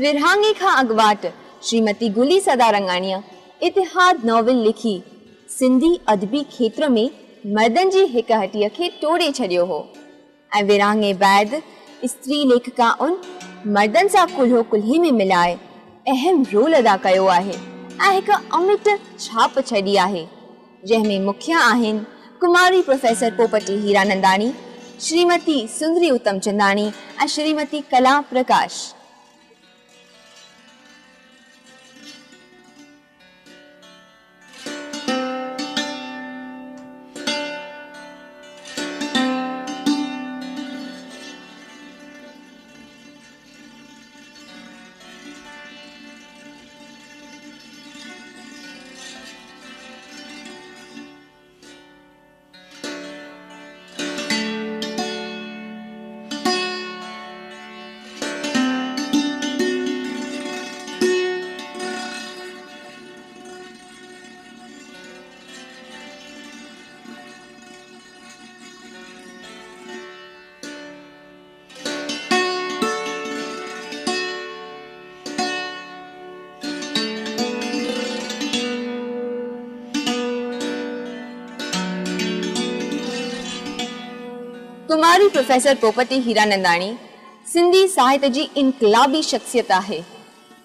ورهاڱي کان اڳواٽ شريمتي گلي سدارنگاڻيء اتحاد ناول لکي سنڌي ادبي کيتر ۾ مردن جي هڪ هٽيء کي ٽوڙي ڇڏيو هو ۽ ورهاڱي بعد استري ليکڪائن مردن سان ڪلهو ڪلهي ۾ ملائي اهم رول ادا ڪيو آهي ۽ هڪ امٽ ڇاپ ڇڏي آهي، جنهن ۾ مکيه آهن ڪماري پروفيسر پوپٽي هيراننداڻي، شريمتي سندري اتمچنداڻي ۽ شريمتي ڪلا پرڪاش. ڪماري پروفيسر پوپٽي هيراننداڻي سنڌي ساهت جي انقلابي شخصيت آهي.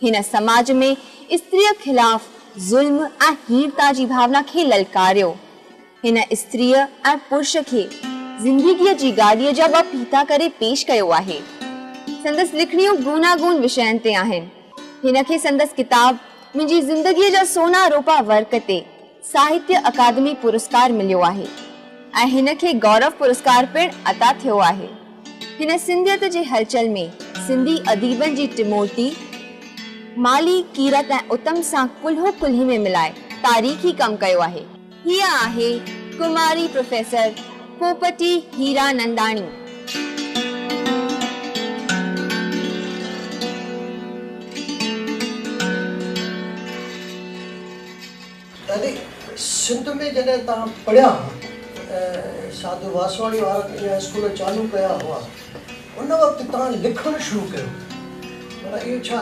هن سماج ۾ استريء خلاف ظلم ۽ هيڻتا جي ڀاونا کي للڪاريو. هن استريء ۽ پرش کي زندگيء جي گاڏيء جا ٻه ڦيٿا ڪري پيش ڪيو آهي. سندس لکڻيون گوناگون وشين تي آهن. هن کي سندس ڪتاب منهنجي زندگيء جا سونا روپا ورق تي ساهتيه اڪادمي پرسڪار مليو آهي ۽ هن کي گورو پرسڪار پڻ عطا ٿيو آهي. هن سنڌيت جي هلچل ۾ سنڌي اديبن جي ٽمورتي، مالي، ڪيرت ۽ اتم سان ڪلهو ڪلهي ۾ ملائي تاريخي ڪم ڪيو آهي. هيء آهي ڪماري پروفيسر پوپٽي هيراننداڻي. دادي سنڌ ۾ جڏهن توهان پڙهيا ها ۽ ساڌو واسواڻي وارن اها اسڪول چالو ڪيا هئا ان وقت توهان لکڻ شروع ڪيو معنيٰ اهو ڇا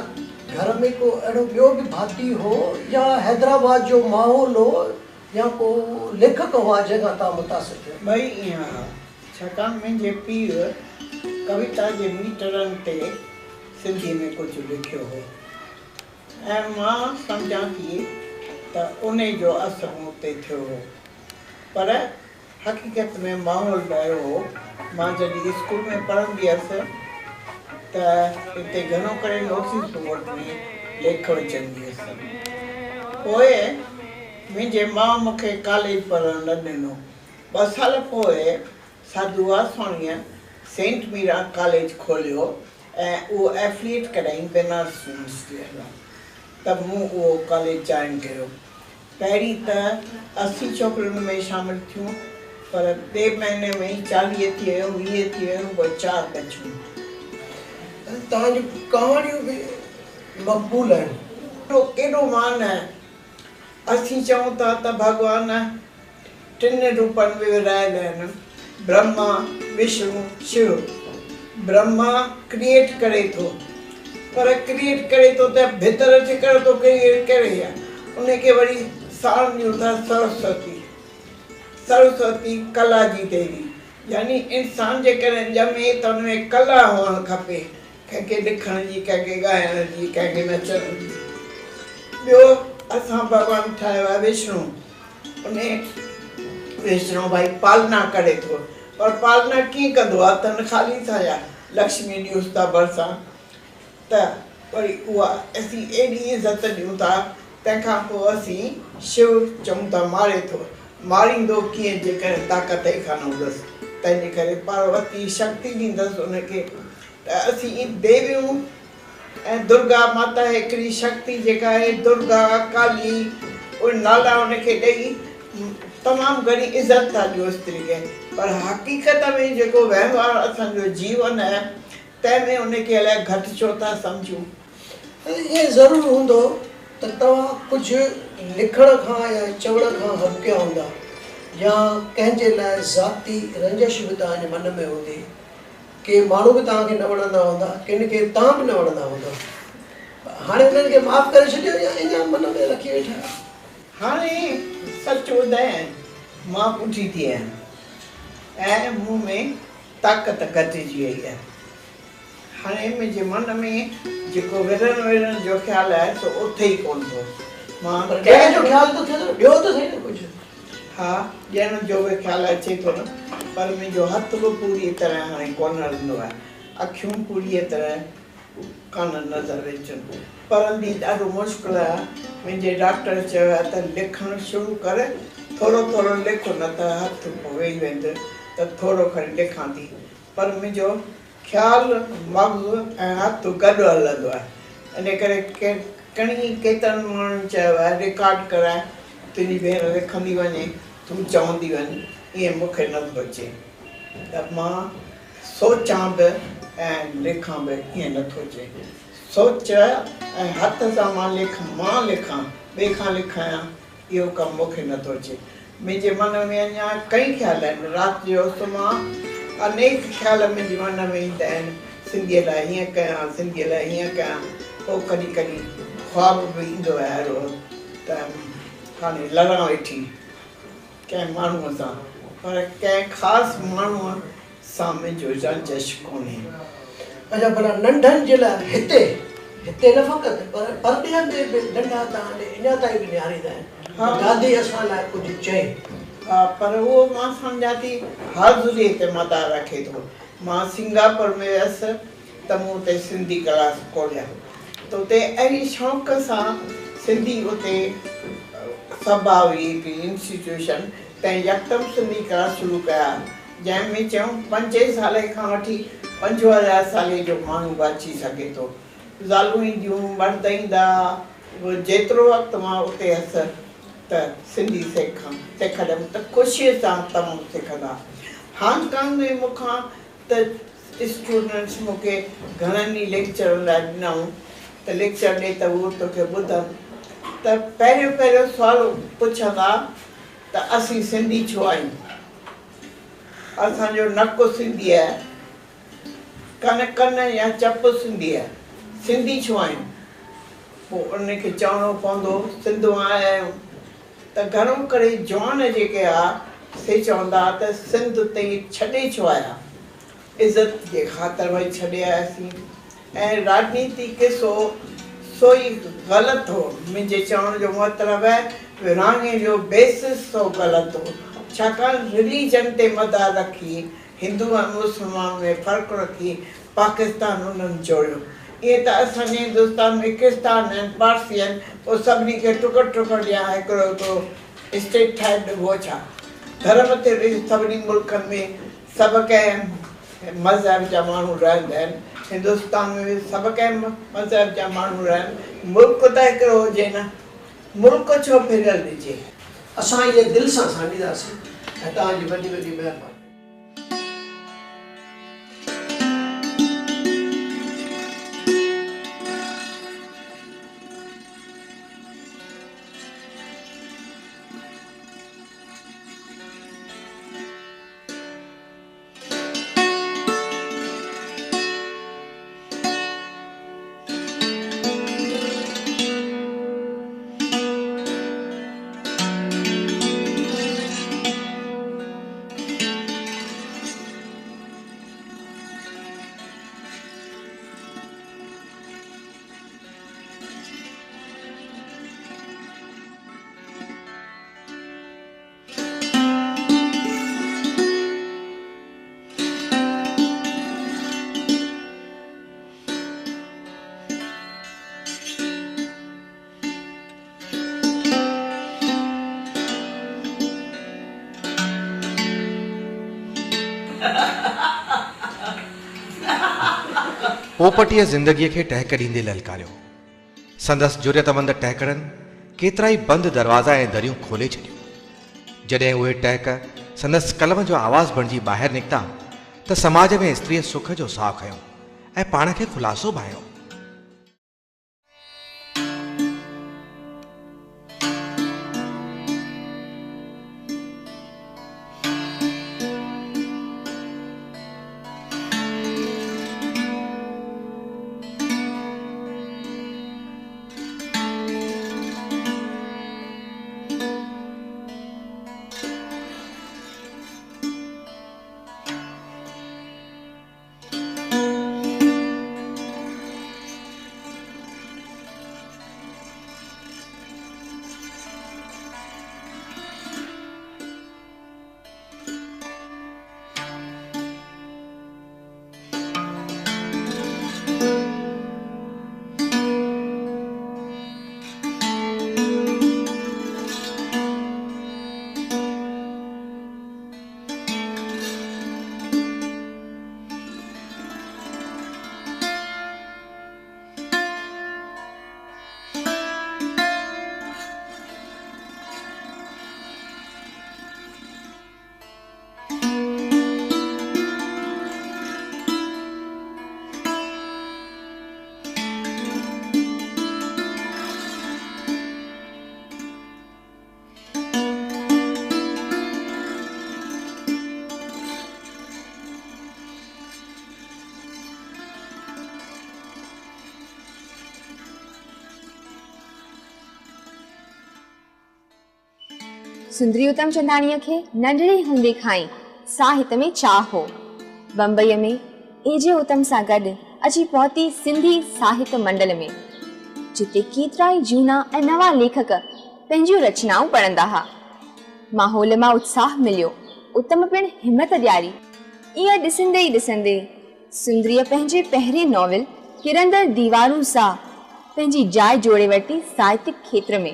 گهر ۾ ڪو اهڙو ٻيو به ڀاتي هو يا حيدرآباد جو ماحول هو يا ڪو ليکڪ هئا جنهن کان توهان متاثر ٿيو؟ ٻئي ائين ها ڇاڪاڻ منهنجي پيء ڪويتا جي ميٽرن تي سنڌي ۾ ڪجهه لکيو هو. ۽ مان سمجهان ٿي ته انهي جو اثر مون تي ٿيو هو. پر حقيقت ۾ ماحول به اهڙو هو. مان جڏهن اسڪول ۾ پڙهندي هيس ته هتي گهڻو ڪري نوٽيس بورڊ ۾ ليک وجهندي هيس. پوء منهنجي ماء مون کي ڪاليج پڙهڻ نه ڏنو. ٻه سال پوء ساڌو واسواڻيء سينٽ ميرا ڪاليج کوليو ۽ اهو ائفليئيٽ ڪرايائين بنارس يونيورسٽيء سان ته مون اهو ڪاليج جوائن ڪيو. پهرين ته 80 ڇوڪريون ان ۾ شامل ٿيون پر ٻئي مهيني ۾ ئي 40 ٿي ويون، 20 ٿي ويون، پوء چار بچيون. توهان جون ڪهاڻيون به مقبول آهن. ڪيڏو مان آهي. اسين چئون ٿا ته ڀڳوان ٽن روپن ۾ ورهايل آهن، برهما، وشنو، شو. برهما ڪريئيٽ ڪري ٿو، پر ڪريئيٽ ڪري ٿو ته ڀتر ٺڪر ٿو ڪريئيٽ ڪري يا ان کي وري ساڻ ڏيون ٿا سرسوتي. سرسوتي ڪلا جي ديوي يعني انسان جيڪڏهن ڄمي ته ان ۾ ڪلا هئڻ کپي. ڪنهن کي لکڻ جي، ڪنهن کي ڳائڻ جي، ڪنهن کي نچڻ جي. ٻيو اسان ڀڳوان ٺاهيو آهي وشنو. انهي وشنو ڀائي پالنا ڪري ٿو. پر پالنا ڪيئن ڪندو آهي؟ هٿن خالي سان يا لڪشمي ڏيونس ٿا ڀرسان ته وري اها اسين ايڏي عزت ڏيون ٿا. تنهن کان پوء اسين شو چئون ٿا ماري ٿو. ماريندو ڪيئن جيڪڏهن طاقت ئي ڪانه هوندس. تنهنجي ڪري پاروتي شڪتي ڏيندس ان کي ته اسين ديويون ۽ درگا ماتا هڪڙي شڪتي جيڪا آهي درگا، ڪالي اهي نالا ان کي ڏئي تمام گهڻي عزت ٿا ڏيون استري کي پر حقيقت ۾ جيڪو وهنوار اسان جو جيون آهي تنهن ۾ ان کي الائي گهٽ ڇو ٿا سمجهون. ائين ضرور هوندو ته توهان ڪجهه لکڻ کان يا چوڻ کان هٻڪيا هوندا يا ڪنهن جي لاء ذاتي رنجش به توهان جي من ۾ هوندي. ڪي ماڻهو به توهان کي نه وڻندا هوندا، ڪن کي توهان به نه وڻندا هوندا. هاڻي انهن کي معاف ڪري ڇڏيو يا اڃا من ۾ رکي ويٺا آهيو؟ هاڻي سچ ٻڌايان، مان ٻڍي ٿي آهيان ۽ مون ۾ طاقت گهٽجي وئي آهي. هاڻي منهنجي من ۾ جيڪو ورڻ ورڻ جو خيال آهي سو اٿي ئي ڪونه ٿو. مان پر ڏيڻ جو خيال ٿو ٿئي ته ڏيو ته سهي نه ڪجهه. ها، ڏيڻ جو به خيال اچي ٿو نه، پر منهنجو هٿ به پوريء طرح هاڻي ڪونه هلندو آهي. اکيون پوريء طرح ڪانه نظر اچن. پڙهندي ڏاڍو مشڪل آهي. منهنجي ڊاڪٽر چيو آهي ته لکڻ شروع ڪر، ٿورو ٿورو لک نه ته هٿ ويهي ويندو ته ٿورو کڻي لکان ٿي. پر منهنجو خيال، مغز ۽ هٿ گڏ هلندو آهي. ان ڪري ڪڻي ڪيترن ماڻهن چيو آهي رڪارڊ ڪرائي تنهنجي ڀيڻ لکندي وڃي، تون چوندي وڃ، ائين مون کي نه ٿو اچي ته مان سوچان به ۽ لکان به ائين نه ٿو اچي. سوچ ۽ هٿ سان مان مان لکان، ٻئي کان لکايان اهو ڪم مون کي نه ٿو اچي. منهنجي من ۾ اڃا ڪئين خيال آهن. رات جو سمهان، انيڪ خيال منهنجي من ۾ ايندا آهن. سنڌيء لاء هيئن ڪيان، سنڌيء لاء هيئن ڪيان. پوء ڪڏهن ڪڏهن خواب به ايندو آهي اهڙو ته هاڻي لڙان ويٺي ڪنهن ماڻهوء سان، پر ڪنهن خاص ماڻهوء سان منهنجو رنجش ڪونهي. اڇا ڀلا ننڍن جي لاء هتي، هتي نه فقط پر پرڏيهه ۾ به ننڍا توهان ڏي اڃا تائين به نهاريندا آهن ته دادي اسان لاء ڪجهه چئي. ها پر اهو مان سمجهان ٿي حاضريء تي مدار رکي ٿو. مان سنگاپور ۾ ويس ته مون اتي سنڌي ڪلاس کوليا ته اتي اهڙي شوق سان سنڌي اتي سڀا هئي هڪڙي انسٽيٽيوشن تنهن يڪدم سنڌي ڪلاس شروع ڪيا. جنهن ۾ چيائون پنجين سالي کان وٺي 5000 سالي جو ماڻهو به اچي سگهي ٿو. زالون اينديون، مرد ايندا. جيترو وقت مان اتي هيس ته سنڌي سيکاريم ته خوشيء سان تمام سکندا. هانگ ڪانگ ۾ مون کان ته اسٽوڊنٽس مون کي گهڻن ئي ليڪچرن لاء ڏنائون ته ليڪچر ڏي ته هو توکي ٻڌن ته پهريون پهريون سوال پڇندا ته اسين سنڌي ڇو آهيون؟ اسان جو نڪ سنڌي آهي، ڪن ڪن يا چپ سنڌي آهي، سنڌي ڇو آهيون؟ پوء انهن کي چوڻو پوندو سنڌ مان آيا آهيون ته گهڻو ڪري جوان جيڪي ها سي چوندا ها ته سنڌ تئين ڇڏي ڇو آيا؟ عزت جي خاطر وئي ڇڏي آياسين ۽ راڄنيتي قصو سو ئي غلط هو. منهنجي چوڻ جو مطلب آهي ورهاڱي جو بيسس سو غلط هو ڇاڪاڻ رليجن تي مدار رکي هندو ۽ مسلمان ۾ فرق رکي پاڪستان انهن جوڙيو. ائين ته اسان جي هندستان ۾ ڪرستان آهن پارسي آهن پوء سڀني کي ٽڪر ٽڪر ڏيان هڪڙو هڪڙو اسٽيٽ ٺاهي ڏبو ڇا؟ ڌرم تي به سڀني ملڪن ۾ سڀ ڪنهن مذهب جا ماڻهو رهندا آهن. هندستان ۾ به سڀ ڪنهن مذهب جا ماڻهو رهن. ملڪ ته هڪڙو هجي نه. ملڪ ڇو ڦريل ڏجي. اسان اهي دل سان سانڍينداسين ۽ توهان جي وڏي وڏي مهرباني. پوپٽيء زندگيء کي ٽهڪ ڏيندي للڪاريو. سندس جرئتمند ٽهڪڙن ڪيترائي بند دروازا ۽ دريون کولي ڇڏيون. جڏهن اهي ٽهڪ سندس قلم جو آواز بڻجي ٻاهر نڪتا ته سماج ۾ استريء سک جو ساهه کنيو ۽ پاڻ کي خلاصو ڀانئيو. سندري اتمچنداڻيء کي ننڍڙي هوندي کان ئي ساهت ۾ چاهه هو. بمبئيء ۾ اي جي اتم سان گڏ اچي پهتي سنڌي ساهت منڊل ۾، جتي ڪيترائي جهونا ۽ نوان ليکڪ پنهنجيون رچنائون پڙهندا ها. ماحول مان اتساهه مليو، اتم پڻ همت ڏياري. ايئن ڏسندي ئي ڏسندي سندريء پنهنجي پهرين ناول ڪرندڙ ديوارون سان پنهنجي جاء جوڙي ورتي ساهتڪ کيتر ۾.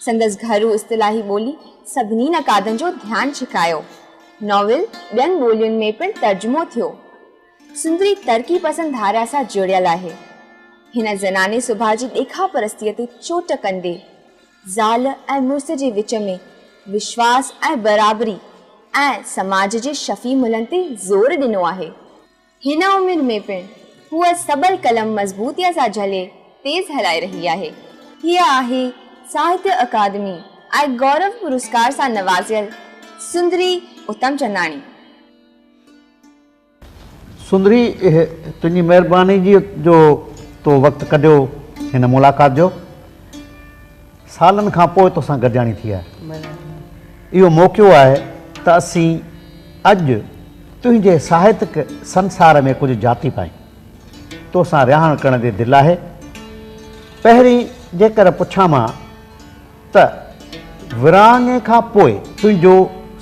سندس گهرو اصطلاحي ٻولي سڀني نقادن جو ڌيان ڇڪايو. ناول ٻين ٻولين ۾ پڻ ترجمو ٿيو. سندري ترقي پسند ڌارا سان جڙيل آهي. هن زناني سڀاء جي ڏيکاء پرستيء تي چوٽ ڪندي، زال ۽ مڙس جي وچ ۾ وشواس ۽ برابري ۽ سماج جي شفيع ملهن تي زور ڏنو آهي. هن عمر ۾ پڻ هوء سٻل قلم مضبوطيء سان جهلي تيز هلائي رهي آهي. هيء آهي ساهتيه اڪادمي ۽ گورو پرسڪار سان نوازيل سندري اتمچنداڻي. سندري، تنهنجي مهرباني جي جو تو وقت ڪڍيو هن ملاقات جو. سالن کان پوء توسان گڏجاڻي ٿي آهي. اهو موقعو آهي ته اسين اڄ تنهنجي ساهتڪ سنسار ۾ ڪجهه جهاتي پايون. توسان رهاڻ ڪرڻ تي دل آهي. پهرين جيڪر پڇان مان ته ورهاڱي کان پوء تنهنجو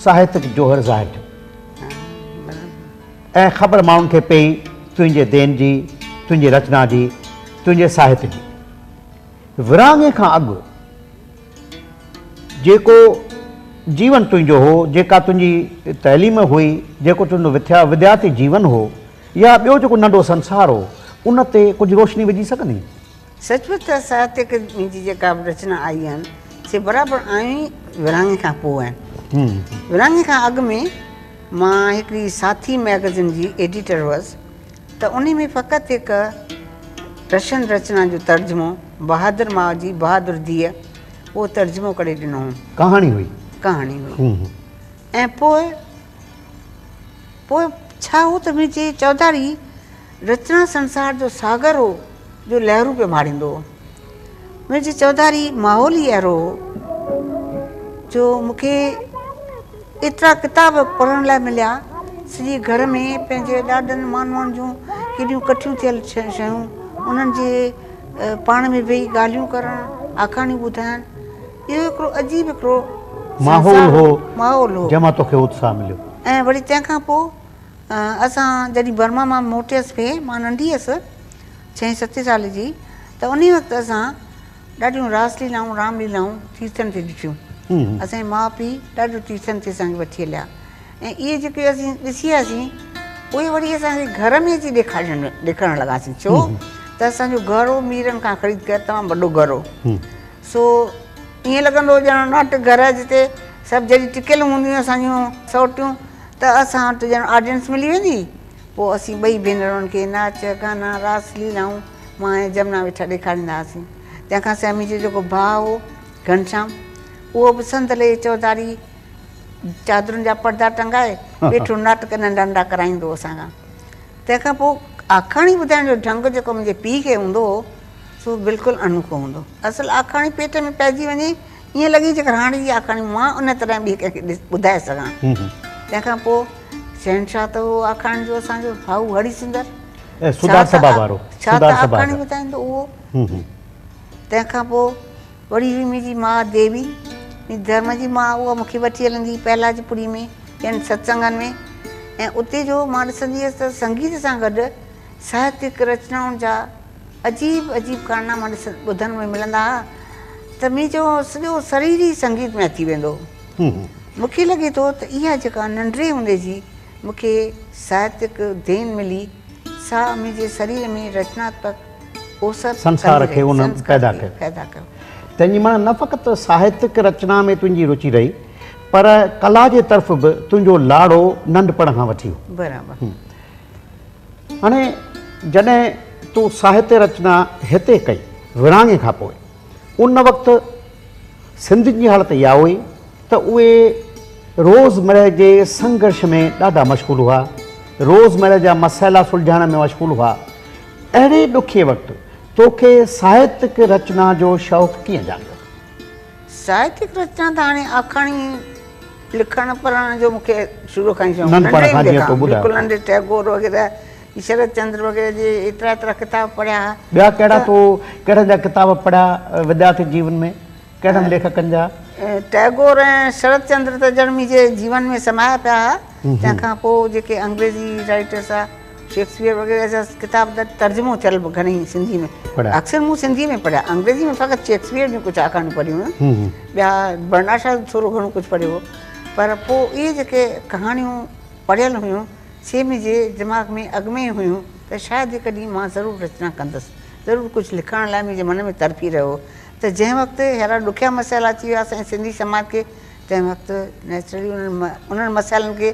ساهتڪ جوهر ظاهر ٿيو ۽ خبر ماڻهن کي پيئي تنهنجي دين جي، تنهنجي رچنا جي، تنهنجي ساهت جي. ورهاڱي کان اڳ جيڪو جيون تنهنجو هو، جيڪا تنهنجي تعليم هئي، جيڪو تنهنجو وديارٿي جيون هو يا ٻيو جيڪو ننڍو سنسار هو، ان تي ڪجهه روشني وجهي سگهندين؟ سچ پچ ته ساهتيڪ منهنجي جيڪا به رچنا آئي آهن، سي برابر آيون ئي ورهاڱي کان پوء آهن. ورهاڱي کان اڳ ۾ مان هڪڙي ساٿي مئگزين جي ايڊيٽر هئس. ته انهي ۾ فقط هڪ رشين رچنا جو ترجمو بهادر ماء جي بهادر ڌيء اهو ترجمو ڪري ڏنو هوم. ڪهاڻي هئي. ڪهاڻي هئي. ۽ پوء پوء ڇا هو ته منهنجي چوڌاري رچنا سنسار جو ساگر هو جو لهرون پيو ماريندو هو. منهنجي چوڌاري ماحول ئي اهڙو هو جو مون کي ايترا ڪتاب پڙهڻ لاء مليا. سڄي گهر ۾ پنهنجي ڏاڏن مانوئن جون ڪيڏيون ڪٺيون ٿيل شيون، انهن جي پاڻ ۾ ويهي ڳالهيون ڪرڻ، آکاڻيون ٻڌائڻ، اهو هڪڙو عجيب هڪڙو ماحول هو، ماحول هو، جنهن مان توکي اتساهه مليو. ۽ وري تنهن کان پوء اسان جڏهن برما مان موٽيس پئي، مان ننڍي هيس، ڇهين ستين سال جي، ته انهي وقت اسان ڏاڍيون راس ليلائون، رام ليلائون تيرٿن تي ڏٺيون. اسان جي ماء پيء ڏاڍو تيرٿن تي اسان کي وٺي هليا ۽ اهي جيڪي اسين ڏسي آياسين، اهي وري اسان کي گهر ۾ اچي ڏيکارڻ ڏيکارڻ لڳاسين، ڇو ته اسان جو گهر هو ميرن کان خريد ڪيل تمام وڏو گهر هو. سو ائين لڳندو هو ڄڻ ناٽڪ گهر آهي جتي سڀ جڏهن ٽڪيل هونديون اسان جون سئوٽيون ته اسان وٽ ڄڻ آڊينس ملي ويندي. پوء اسين ٻئي ڀينرن کي ناچ، گانا، راس ليلائون مان ۽ جمنا ويٺا ڏيکاريندا هئاسين. تنهن کان سواء منهنجو جيڪو ڀاء هو گهنشام، اهو به صندل جي چوڌاري چادرن جا پردا ٽنگائي ويٺو ناٽڪ ننڍا ننڍا ڪرائيندو هو اسان کان. تنهن کان پوء آکاڻي ٻڌائڻ جو ڍنگ جيڪو منهنجي پيء کي هوندو هو، سو بلڪل انوکو هوندو. اصل آکاڻي پيٽ ۾ پئجي وڃي ائين لڳي جيڪر هاڻي جي آکاڻي مان ان طرح ٻئي ڪنهن کي ٻڌائي سگهان. تنهن کان پوء شهنشاهه ته هو آکاڻين جو اسان جو ڀائو هري سندر. سڌار سڀا وارو. ڇا ته آکاڻي ٻڌائيندو اهو. تنهن کان پوء وري هئي منهنجي ماء ديوي، منهنجي ڌرم جي ماء، اها مون کي وٺي هلندي هئي پهلاجپوري ۾ ٻين ستسنگن ۾ ۽ اتي جو مان ڏسندي هيس ته سنگيت سان گڏ ساهتيڪ رچنائن جا عجيب عجيب ڪارناما ڏسڻ ٻڌڻ ۾ ملندا ها ته منهنجو سڄو سرير ئي سنگيت ۾ ٿي ويندو هو. مون کي لڳي ٿو ته اها جيڪا ننڍڙي هوندي جي مون کي ساهتيڪ دين ملي سا منهنجي سرير ۾ رچناتمڪ اوسر سنسار کي ان پيدا ڪيو. پيدا ڪيو. تنهنجي معنيٰ نه فقط ساهتيڪ رچنا ۾ تنهنجي رچي رهي پر ڪلا جي طرف به تنهنجو لاڙو ننڍپڻ کان وٺي هو. برابر. هاڻي جڏهن تو ساهتيه رچنا هتي ڪئي ورهاڱي کان پوء ان وقت سنڌين جي حالت اها هئي ته اهي روزمره جي سنگهرش ۾ ڏاڍا مشغول هئا، روزمره جا مسئلا سلجهائڻ ۾ مشغول هئا. اهڙي ڏکئي وقت توکي ساهتڪ رچنا جو شوق ڪيئن جاڳيو؟ ساهتيڪ رچنا ته هاڻي آکاڻي لکڻ پڙهڻ جو مون کي شروع کان ئي شوق ننڍپڻ ننڍي کان هوندي جيئن کان تو ٻڌايو. بلڪل ننڍي ٽئگور وغيره شرت چندر وغيره جي ايترا ايترا ڪتاب پڙهيا ها. ٻيا ڪهڙا تو ڪهڙن جا ڪتاب پڙهيا وديارٿي جيون ۾ ڪهڙن ليکڪن جا؟ ٽئگور ۽ شرت چندر ته ڄڻ منهنجي جيون ۾ سمايا پيا ها. تنهن کان پوء جيڪي انگريزي رائيٽرس ها شيڪسپيئر وغيره جا ڪتاب ته ترجمو ٿيل به گهڻي سنڌي ۾ پڙهيا. اڪثر مون سنڌي ۾ پڙهيا انگريزي ۾ فقط شيڪسپيئر جون ڪجهه آکاڻيون پڙهيون هيون ٻيا برنارڊ شا ٿورو گهڻو ڪجهه پڙهيو هو پر پوء اهي جيڪي ڪهاڻيون پڙهيل هيون سي منهنجي دماغ ۾ اڳ ۾ ئي هيون ته شايد هڪ ڏينهن مان ضرور رچنا ڪندس ضرور ڪجهه لکڻ لاء منهنجي من ۾ تڙپي رهيو هو ته جنهن وقت اهڙا ڏکيا مسئلا اچي ويا اسان جي سنڌي سماج کي تنهن وقت نيچرلي انهن مسئلن کي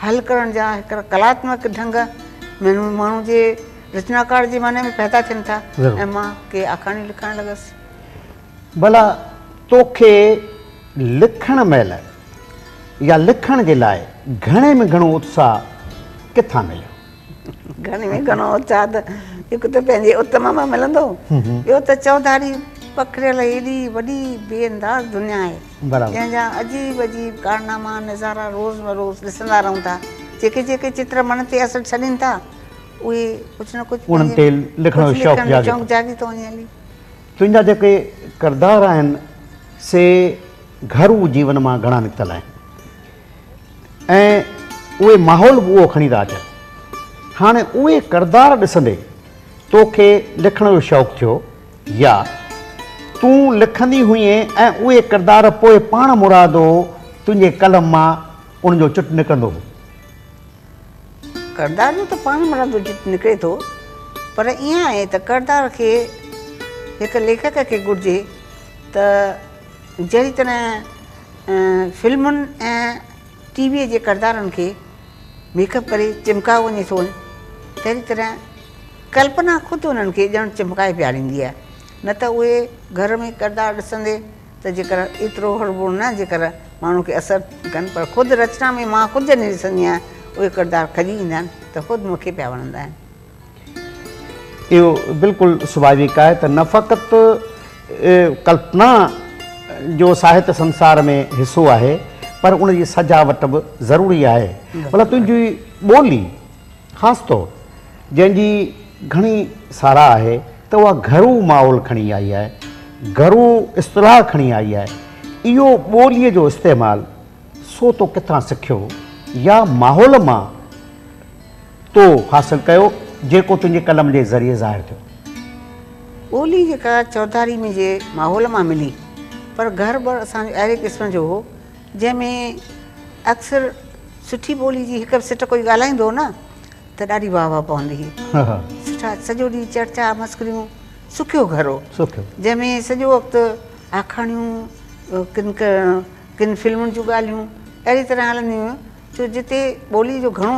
حل ڪرڻ جا هڪڙا ڪلاتمڪ ڍنگ ماڻهو جي رچناڪار جي من ۾ پيدا ٿين ٿا ۽ مان ڪي آکاڻيون لکڻ لڳس. ڀلا توکي لکڻ مهل يا لکڻ جي لاء گهڻي ۾ گهڻو اتساهه ڪٿان مليو؟ گهڻي ۾ گهڻو اتساهه ته هڪ ته پنهنجي اتم مان ملندو، ٻيو ته چوڌاري پکڙيل هيڏي وڏي بي انداز دنيا آهي، جنهن جا عجيب عجيب ڪارناما نظارا روز بروز ڏسندا رهون ٿا. جيڪي جيڪي چتر من تي اثر ڇڏين ٿا، اهي ڪجهه نه ڪجهه انهن تي لکڻ جو شوق جاڳي ٿو وڃي هلي. تنهنجا جيڪي ڪردار آهن، سي گهرو جيون مان گهڻا نڪتل آهن. ۽ اهي ماحول به اهو کڻي ٿا اچن. هاڻي اهي ڪردار ڏسندي توکي لکڻ جو شوق ٿيو يا تون لکندي هئين ۽ اهي ڪردار پوء پاڻ مرادو تنهنجي قلم مان انهن جو چٽ نڪرندو هو؟ ڪردار جو ته پاڻ مرادو چٽ نڪري ٿو پر ائين آهي ته ڪردار کي هڪ ليکڪ کي گهرجي ته جهڙي طرح فلمن ۽ ٽي ويء جي ڪردارن کي ميڪ اپ ڪري چمڪايو وڃي ٿو تهڙي طرح ڪلپنا خود انهن کي ڄڻ چمڪائي پياريندي آهي نه ته اهي گهر ۾ ڪردار ڏسندي ته جيڪر ايترو هرڀرو نه جيڪر ماڻهو کي اثر ڪن پر خود رچنا ۾ مان خود جڏهن ڏسندي آهيان اهي ڪردار کڄي ايندا آهن ته خود مون کي پيا وڻندا آهن. اهو بلڪل سڀاويڪ آهي ته نه فقط ڪلپنا جو ساهت سنسار ۾ حصو آهي پر ان جي سجاوٽ به ضروري آهي. ڀلا تنهنجي ٻولي خاص طور جنهن جي گهڻي ساراهه آهي ته اها گهرو ماحول کڻي آئي آهي، گهرو اصطلاح کڻي آئي آهي، اهو ٻوليء جو استعمال سو تو ڪٿان سکيو يا ماحول مان تو حاصل ڪيو جيڪو تنهنجي قلم جي ذريعي ظاهر ٿيو؟ ٻولي جيڪا چوڌاري منهنجي ماحول مان ملي پر گهر بر اسان جو اهڙي قسم جو هو جنهن ۾ اڪثر سٺي ٻولي جي هڪ به سٽ ڪوئي ڳالهائيندو هو نه ته ڏاڍي واهه واهه پوندي هئي. سٺا سڄو ڏينهن چرچا مسخريون سکيو گهر هو جنهن ۾ سڄو وقت آکاڻيون ڪن ڪن فلمن جون ڳالهيون اهڙي طرح هلنديون هيون جو جتي ٻولي جو گهڻو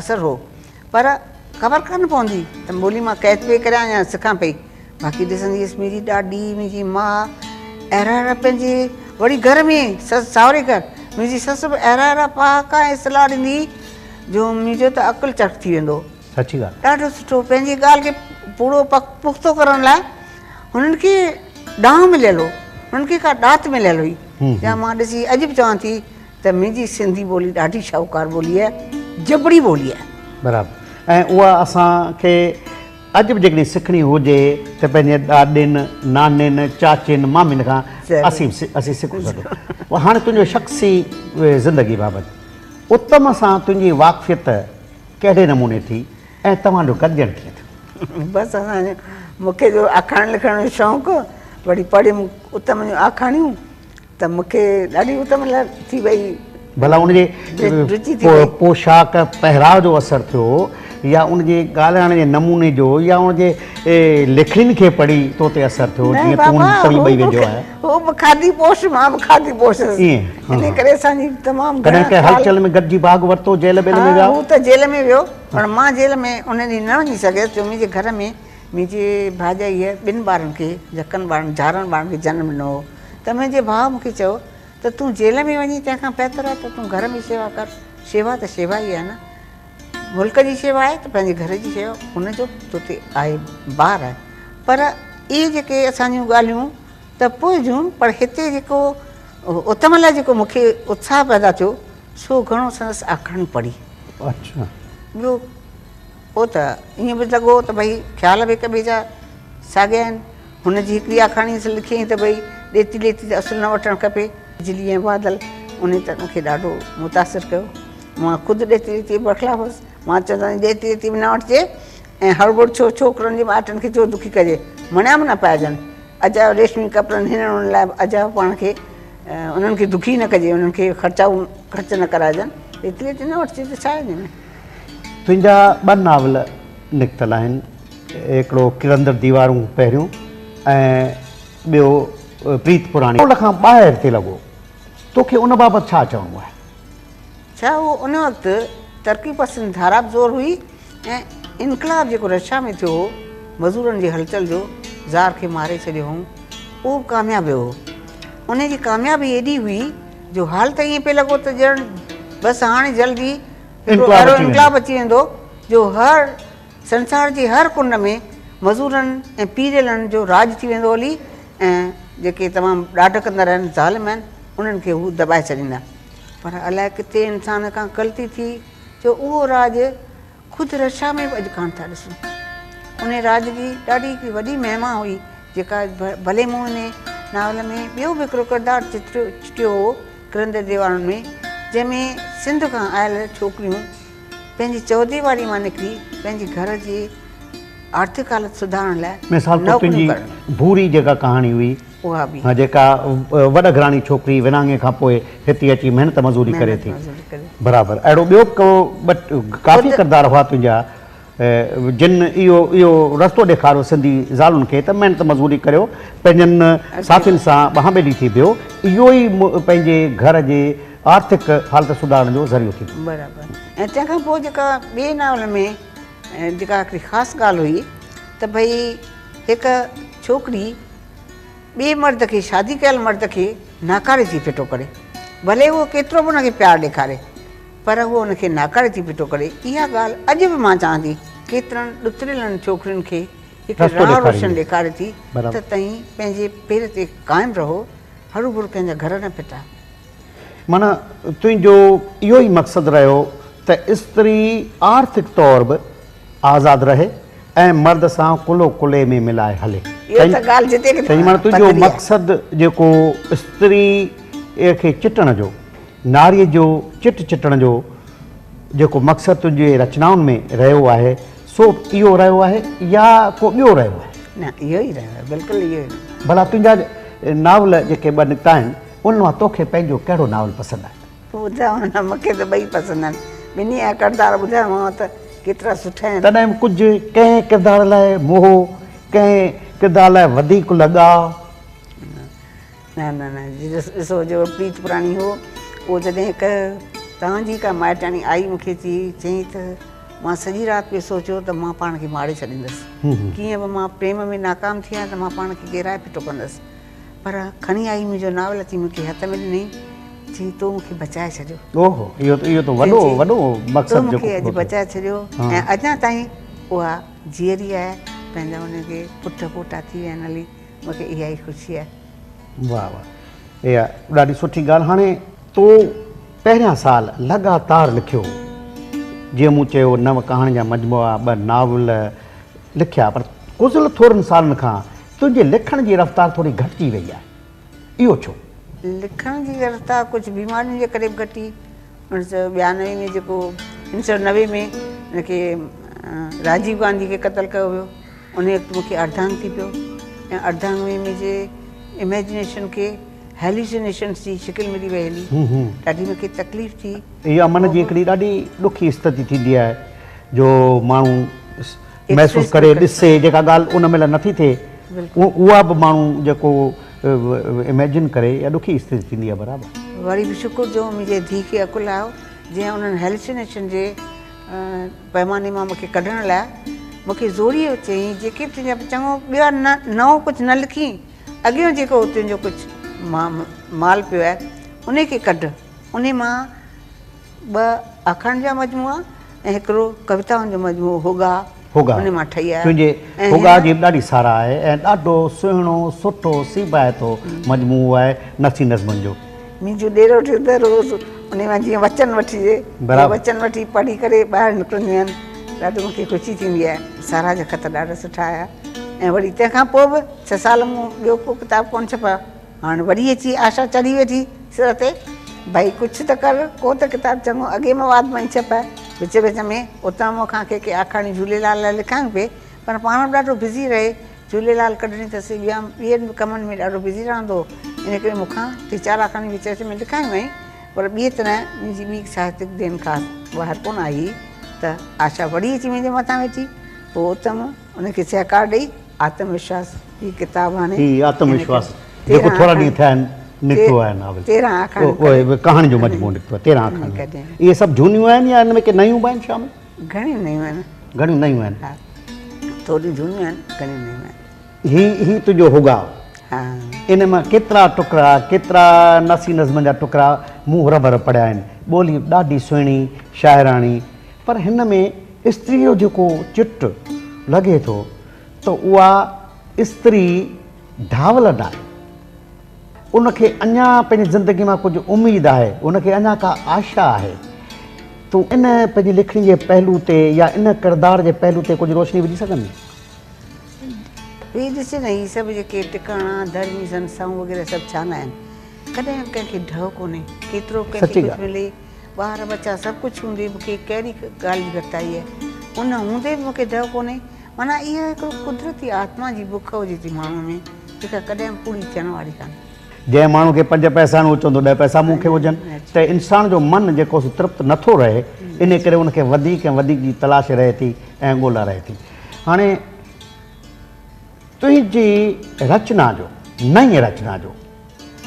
اثر هو پر خبر ڪانه پوندي ته ٻولي مان قيد پئي ڪريان يا سکان پئي باقي ڏسندي هيس منهنجي ڏاڏي منهنجي ماء اهڙا اهڙا پنهنجي وري گهر ۾ سس ساهري گهر منهنجي سس به اهڙا اهڙا پهاڪا ۽ اصطلاح ڏيندي هئي جو منهنجو ته عقل چرخ ٿي ويندو هو. سچي ڳالهه. ڏاڍو سٺو پنهنجي ڳالهه کي پورو پختو ڪرڻ لاء هنن کي ڏانء مليل هو هنن کي ڪا ڏات مليل هئي جا مان ڏسي اڄ به چوان ٿي ته منهنجي سنڌي ٻولي ڏاڍي شاهوڪار ٻولي آهي، جبڙي ٻولي آهي. برابر ۽ اها اسان کي اڄ به جيڪڏهن سکڻي هجي ته پنهنجي ڏاڏين، نانين، چاچين، مامين کان اسين اسين سکون سگهون. هاڻي تنهنجو شخصي زندگي بابت اتم سان تنهنجي واقفيت ڪهڙي نموني ٿي ۽ توهان جو گڏجڻ ڪيئن ٿيو؟ بس اسان جو مون کي جو آکاڻي لکڻ جو شوق وري پڙهيم اتم جون آکاڻيون ته مون کي ڏاڍي اتم لاء ٿي وئي. ڀلا ان جي پوشاڪ پهراء جو اثر ٿيو يا ان جي ڳالهائڻ جي نموني جو يا ان جي لکڻين کي پڙهي تو تي اثر ٿيو جيئن تون توهين ٻئي ويجهو آهيو. هو به کاڌي پوش مان به کاڌي پوش هيس انهي ڪري اسان جي تمام گهڻا ڪڏهن ڪنهن هلچل ۾ گڏجي ڀاڳ ورتو جيل ٻيل ۾ ويا؟ هو ته جيل ۾ ويو پر مان جيل ۾ ان ڏينهن نه وڃي سگهيس جو منهنجي گهر ۾ منهنجي ڀاڄائيء ٻن ٻارن کي جهڪن ٻارن جهارن ٻارن کي جنم ڏنو هو ته منهنجي ڀاء مون کي چيو ته تون جيل ۾ وڃين تنهن کان بهتر آهي ته تون گهر ۾ شيوا ڪر، شيوا ته شيوا ئي آهي نه، ملڪ جي شيوا آهي ته پنهنجي گهر جي شيوا ان جو به تو تي آهي بار آهي پر اهي جيڪي اسان جون ڳالهيون ته پوء جون پر هتي جيڪو اتم لاء جيڪو مون کي اتساهه پيدا ٿيو سو گهڻو سندس آکاڻيون پڙهي. اڇا. ٻيو پوء ته ائين به لڳو ته ڀئي خيال به هڪ ٻئي جا ساڳيا آهن. هن جي هڪڙي آکاڻي لکيائين ته ڀئي ڏيتي ليتي ته اصل نه وٺڻ کپي. بجلي ۽ بادل انهي ته مون کي ڏاڍو متاثر ڪيو. مان خود ڏيتي ليتي جي برخلاف هوس. مان چوندو هوس ڏيتي ليتي به نه وٺجي ۽ هڙٻڙ ڇو ڇوڪرن جي مائٽن کي ڇو دکي ڪجي. مڻيا به نه پائجن. اجايو ريشمي ڪپڙن هنن انهن لاء به اجايو پاڻ کي انهن کي دکي نه ڪجي انهن کي خرچا خرچ نه ڪرائجن. ڏيتي ليتي نه وٺجي ته ڇا آهي انهي ۾. تنهنجا ٻه ناول نڪتل آهن، هڪڙو ڪرندڙ ديوارون پهريون ۽ ٻيو پريت پراڻي. ان کان ٻاهر ٿي لڳو. توکي ان بابت ڇا چوڻو آهي؟ ڇا اهو ان وقت ترقي پسند ڌارا به زور هئي ۽ انقلاب جيڪو رشيا ۾ ٿيو هو، مزورن جي هلچل جو زار کي ماري ڇڏيو هئائون، اهو به ڪامياب ويو هو. انهي جي ڪاميابي ايڏي هئي جو حال ته ائين پئي لڳو ته ڄڻ بس هاڻي جلد ئي هڪڙو اهڙو انقلاب اچي ويندو جو هر سنسار جي هر ڪنڊ ۾ مزورن ۽ پيڙيلن جو راڄ ٿي ويندو هلي ۽ جيڪي تمام ڏاڍ ڪندڙ آهن، ظالم آهن، انهن کي هو دٻائي ڇڏيندا. پر الائي ڪٿي انسان کان غلطي ٿي جو اهو راڄ خود رشيا ۾ به اڄ ڪانه ٿا ڏسون. انهي راڄ جي ڏاڍي هڪڙي وڏي مهما هئي جيڪا ڀلي مون انهي ناول ۾ ٻيو به هڪڙو ڪردار چتريو چٽيو هو ڪرندڙ ديوارن ۾ جنهن ۾ سنڌ کان آيل ڇوڪريون پنهنجي چوديواري مان نڪري پنهنجي گهر جي آرٿڪ حالت سڌارڻ لاء مثال طور نوڪريون تنهنجي ڪرڻ. ڀوري جيڪا ڪهاڻي هئي اها به. ها جيڪا وڏ گهراڻي ڇوڪري ورهاڱي کان پوء هتي اچي محنت مزوري ڪري محنت ٿي. مزوري ڪري. برابر اهڙو ٻيو به ڪو ٻه ڪافي خود ڪردار هئا تنهنجا جن اهو اهو رستو ڏيکاريو سنڌي زالن کي ته محنت مزوري ڪريو پنهنجن ساٿين سان ٻانهن ٻيلي ٿي بيهو اهو ئي پنهنجي گهر جي آرٿڪ حالت سڌارڻ جو ذريعو ٿيندو. برابر ۽ تنهن کان پوء جيڪا ٻئي ناول ۾ جيڪا هڪڙي خاص ڳالهه هئي ته ڀئي هڪ ڇوڪري ٻئي مرد کي شادي ڪيل مرد کي ناڪاري ٿي ڦٽو ڪري ڀلي هو ڪيترو به ان کي پيار ڏيکاري پر هوء ان کي ناڪاري ٿي ڦٽو ڪري. اها ڳالهه اڄ به مان چاهان ٿي ڪيترن ڏتڙيلن ڇوڪرين کي هڪ راهه روشن ڏيکاري ٿي ته تئين پنهنجي پير تي قائم رهو، هروڀرو ڪنهن جا گهر نه ڦٽا. معنيٰ تنهنجو اهو ئي مقصد رهيو ته استري آرٿڪ طور به آزاد رهي ۽ مرد سان ڪلهو ڪلهي ۾ ملائي هلي. اهو ته ڳالهه جتي ڪٿي تنهنجي معنيٰ تنهنجو پڌري آهي. مقصد جيڪو استري کي چٽڻ جو، ناريء جو چٽ چٽڻ جو جيڪو مقصد تنهنجي رچنائن ۾ رهيو آهي، سو به اهو رهيو آهي يا ڪو ٻيو رهيو آهي؟ نه اهو ئي رهيو آهي، بلڪل اهو ئي رهيو آهي. ڀلا تنهنجا ناول جيڪي ٻه نڪتا آهن، انهن مان توکي پنهنجو ڪهڙو ناول پسند آهي؟ ٻڌايو نه، مون کي ته ٻئي پسند آهن. ٻنهي جا ڪردار ٻڌايومانو ته ڪيترا سٺا آهن. تڏهن به ڪجهه ڪنهن ڪردار لاء موهه، ڪنهن ڪردار لاء وڌيڪ لڳاء؟ نه نه نه ڏسو جيڪو پريت پراڻي هو اهو جڏهن هڪ توهان جي ڪا مائٽياڻي آئي مون کي اچي چيائين ته مان سڄي رات پئي سوچيو ته مان پاڻ کي ماري ڇڏيندس ڪيئن به مان پريم ۾ ناڪام ٿي آهيان ته مان پاڻ کي ڪيرائي ڦٽو ڪندس پر کڻي آئي منهنجو ناول اچي مون کي هٿ ۾ ڏنائين چيائين تو مون کي بچائي ڇڏيو. اوهو اهو ته اهو ته وڏو وڏو مقصد تو مون جيڪو کي اڄ پورو ٿيو. بچائي ڇڏيو ۽ اڃا تائين اها جيئري آهي پنهنجا ان کي پٽ پوٽا ٿي ويا آهن هلي مون کي اها ئي خوشي آهي. واه واه اها ڏاڍي سٺي ڳالهه هاڻي تو پهريان سال لڳاتار لکيو هو جيئن مون چيو نو ڪهاڻين جا مجموعا ٻه ناول لکيا پر گذريل ٿورن سالن کان تنهنجي لکڻ جي رفتار ٿوري گهٽجي وئي آهي اهو ڇو؟ لکڻ جي رفتار ڪجهه بيمارين جي ڪري به گهٽي 1992 ۾ جيڪو 1990 ۾ ان کي راجيو گانڌي کي قتل ڪيو ويو ان وقت مون کي ارڌانگ ٿي پيو ۽ ارڌانگ ۾ منهنجي اميجنيشن کي هيلوسينيشنس جي شڪل ملي وئي هلي ڏاڍي مون کي تڪليف ٿي. اها من جي هڪڙي ڏاڍي ڏکي استٿي ٿيندي آهي جو ماڻهو محسوس ڪري ڏسي جيڪا ڳالهه ان مهل نٿي ٿئي اها به ماڻهو جيڪو اميجن ڪري اها ڏکي استٿي ٿيندي آهي برابر. وري به شڪر جو منهنجي ڌيء کي عقل آيو جنهن انهن هيلوسينيشن جي پيماني مان مون کي ڪڍڻ لاء مون کي زوريء چيائين، جيڪي به تنهنجا چڱو ٻيو نه نئون ڪجهه نه لکين، اڳيون جيڪو تنهنجو ڪجهه مال پيو آهي، انهي کي ڪڍ. انهي مان ٻه آکاڻين جا مجموعا ۽ هڪڙو ڪويتائن جو مجموعو هوڳا هوڳاء ان مان ٺهي آيا. تنهنجي ۽ هوڳاء هن جي به ڏاڍي ساراهه آهي ۽ ڏاڍو سهڻو سٺو سيبائتو مجموعو آهي نثري نظمن جو. منهنجو ڏيرو ٿيو ته روز انهي مان جيئن وچن وٺجي برابر. وچن وٺي پڙهي ڪري ٻاهر نڪرنديون آهن ڏاڍو مون کي خوشي ٿيندي آهي. ساراهه جا خط ڏاڍا سٺا آيا ۽ وري تنهن کان پوء به ڇهه سال مون ٻيو ڪو ڪتاب ڪونه ڇپايو. هاڻ وري اچي آشا چڙهي ويٺي سر تي، ڀئي ڪجهه ته ڪر، ڪو ته ڪتاب چڱو اڳي مواد مان ئي ڇپاء. وچ وچ ۾ اتان مون کان ڪي ڪي آکاڻيون جهوليلال لاء لکايون پئي، پر پاڻ به ڏاڍو بزي رهي، جهوليلال ڪڍڻي اٿس، ٻيا ٻين به ڪمن ۾ ڏاڍو بزي رهندو هو، ان ڪري مون کان ٽي چار آکاڻيون وچ وچ ۾ لکايون هئائين، پر ٻيء طرح منهنجي ٻي ساهتيڪ دين خاص ٻاهر ڪونه آئي هئي ته آشا وري اچي منهنجي مٿان ويٺي، پوء اتم ان کي سهڪار ڏئي آتم وشواس هي ڪتاب هاڻي هي آتم وشواس جيڪو ٿورا ڏينهن ٿيا آهن نڪتو آهي ناول 13 آکاڻيون اهي ڪهاڻي جو مجموعو نڪتو آهي 13 آکاڻيون اهي سڀ جهونيون آهن يا ان ۾ ڪي نيون به آهن شامل؟ گهڻيون نيون آهن. گهڻيون نيون آهن. ها ٿوريون جهونيون آهن گهڻيون نيون آهن. هي هي تنهنجو هوڳاء ها ان مان ڪيترا ٽڪرا ڪيترا نثري نظمن جا ٽڪرا مون هرڀر پڙهيا آهن ٻولي ڏاڍي سهڻي شاعراڻي پر هن ۾ استري جو جيڪو چٽ لڳي ٿو ته اها استري ڍاول ناهي. ان کي اڃا پنهنجي زندگي مان ڪجهه اميد آهي، ان کي اڃا ڪا آشا آهي. تون ان پنهنجي لکڻي جي پهلو تي يا ان ڪردار جي پهلو تي ڪجهه روشني وجهي سگهندين؟ هي ڏس نه هي سڀ جيڪي ٽڪاڻا، ڌرمي سنسٿائون وغيره سڀ ڇا نه آهن. ڪڏهن به ڪنهن کي ڍؤ ڪونهي. ڪيترو به ڪنهن کي ڪجهه ملي. ٻار ٻچا سڀ ڪجهه هوندي مون کي ڪهڙي ڳالهه جي گهٽتائي آهي. ان هوندي به مون کي ڍؤ ڪونهي. معنيٰ اها هڪڙو قدرتي آتما جي بک هجي ٿي ماڻهوء ۾ جيڪا ڪڏهن به پوري ٿيڻ واري ڪانهي. جنهن ماڻهو کي پنج پئسا آهن اهو چوندو ڏهه پئسا مون کي هجن ته انسان جو من جيڪو سو ترپت نٿو رهي انهي ڪري ان کي وڌيڪ ۽ وڌيڪ جي تلاش رهي ٿي ۽ ڳولا رهي ٿي. هاڻي تنهنجي رچنا جو نئين رچنا جو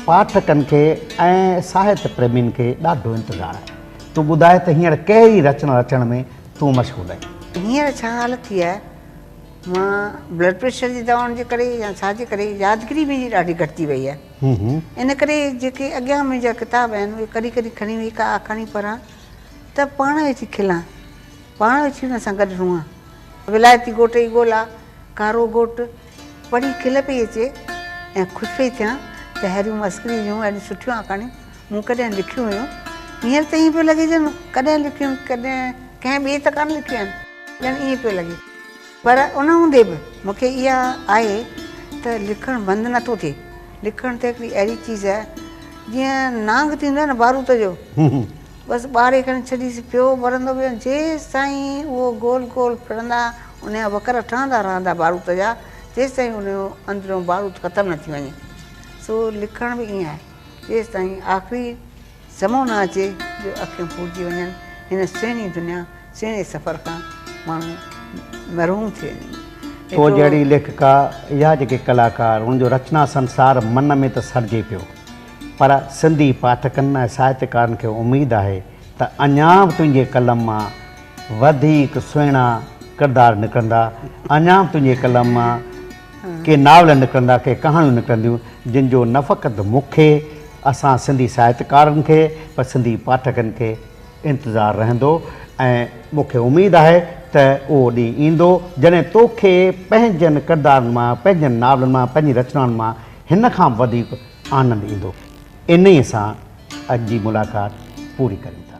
پاٺڪن کي ۽ ساهت پريمين کي ڏاڍو انتظار آهي. تون ٻڌاء ته هينئر ڪهڙي رچنا رچڻ ۾ تون مشغول آهين؟ هينئر ڇا حالت ٿي آهي، مان بلڊ پريشر جي دوائن جي ڪري يا ڇا جي ڪري يادگيري منهنجي ڏاڍي گهٽجي وئي آهي. ان ڪري جيڪي اڳيان منهنجا ڪتاب آهن اهي ڪڏهن ڪڏهن کڻي ويهي ڪا آکاڻي پڙهان ته پاڻ ويٺي کلان، پاڻ ويٺي ان سان گڏ روئان. ولايتي گهوٽ جي ڳولا، ڪارو گهوٽ، پڙهي کل پئي اچي ۽ خوش پئي ٿيان ته ههڙيون مسخري جون اهڙيون سٺيون آکاڻيون مون ڪڏهن لکيون هيون. هينئر ته ائين پيو لڳي ڄڻ ڪڏهن لکيون ڪڏهن ڪنهن ٻئي ته ڪانه لکيون آهن، ڄڻ ائين پيو لڳي. پر ان هوندي به مون کي اها آهي ته لکڻ بند نٿو ٿئي. لکڻ ته هڪڙي اهڙي چيز آهي جيئن نانگ ٿيندو آهي نه بارود جو. بس ٻاري کڻي ڇڏيس، پيو ٻرندو ويو، جيستائين اهو گول گول ڦرندا، ان جا وڪر ٺهندا رهندا بارود جا، تيستائين ان جو اندريون بارود ختم نه ٿي وڃي. سو لکڻ به ائين آهي، جيستائين آخري سمو نه اچي جو اکيون پورجي وڃن، هن سهڻي دنيا، سهڻي سفر کان ماڻهو محروم ٿي وڃي. تو جهڙي ليکڪا يا جيڪي ڪلاڪار، انهن جو رچنا سنسار من ۾ ته سرجي پيو. پر سنڌي پاٺڪن ۽ ساهتڪارن کي اميد آهي ته اڃا به تنهنجي قلم مان وڌيڪ سهڻا ڪردار نڪرندا، اڃا به تنهنجي قلم مان ڪي ناول نڪرندا، ڪي ڪهاڻيون نڪرنديون، جن جو نه فقط مون کي، اسان سنڌي ساهتڪارن کي، پر سنڌي پاٺڪن کي انتظار رهندو ۽ مون کي اميد آهي ته اهو ڏينهن ايندو، جڏهن توکي پنهنجن ڪردارن مان، پنهنجن ناولن مان، پنهنجي رچنائن مان هن کان به وڌيڪ آنند ايندو. انهيء سان اڄ جي ملاقات پوري ڪريون ٿا.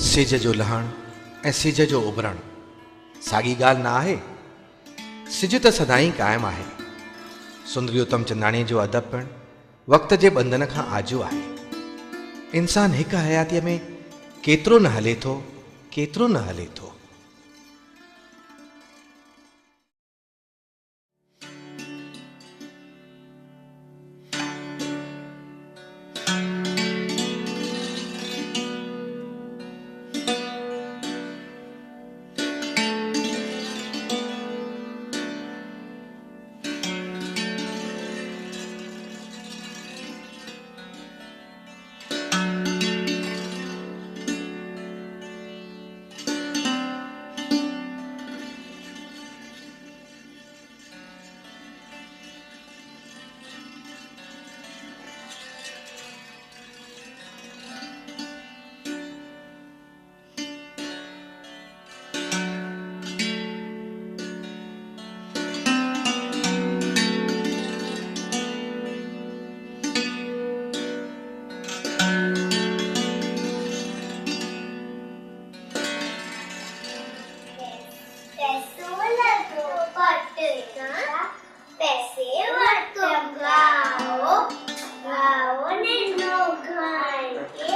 سج جو لهڻ ۽ سج جو اڀرڻ ساڳي ڳالهه نه آهي. سج ته سدائين قائم آهي. سندري اتمچنداڻيء جو ادب پڻ وقت جي ٻنڌن کان آجو آهي. انسان هڪ حياتيء ۾ ڪيترو نه هلي ٿو، ڪيترو نه هلي ٿو. پئسو لڳو پٽ کان پئسي ورتو گائو، گائو ڏنو گانء کي،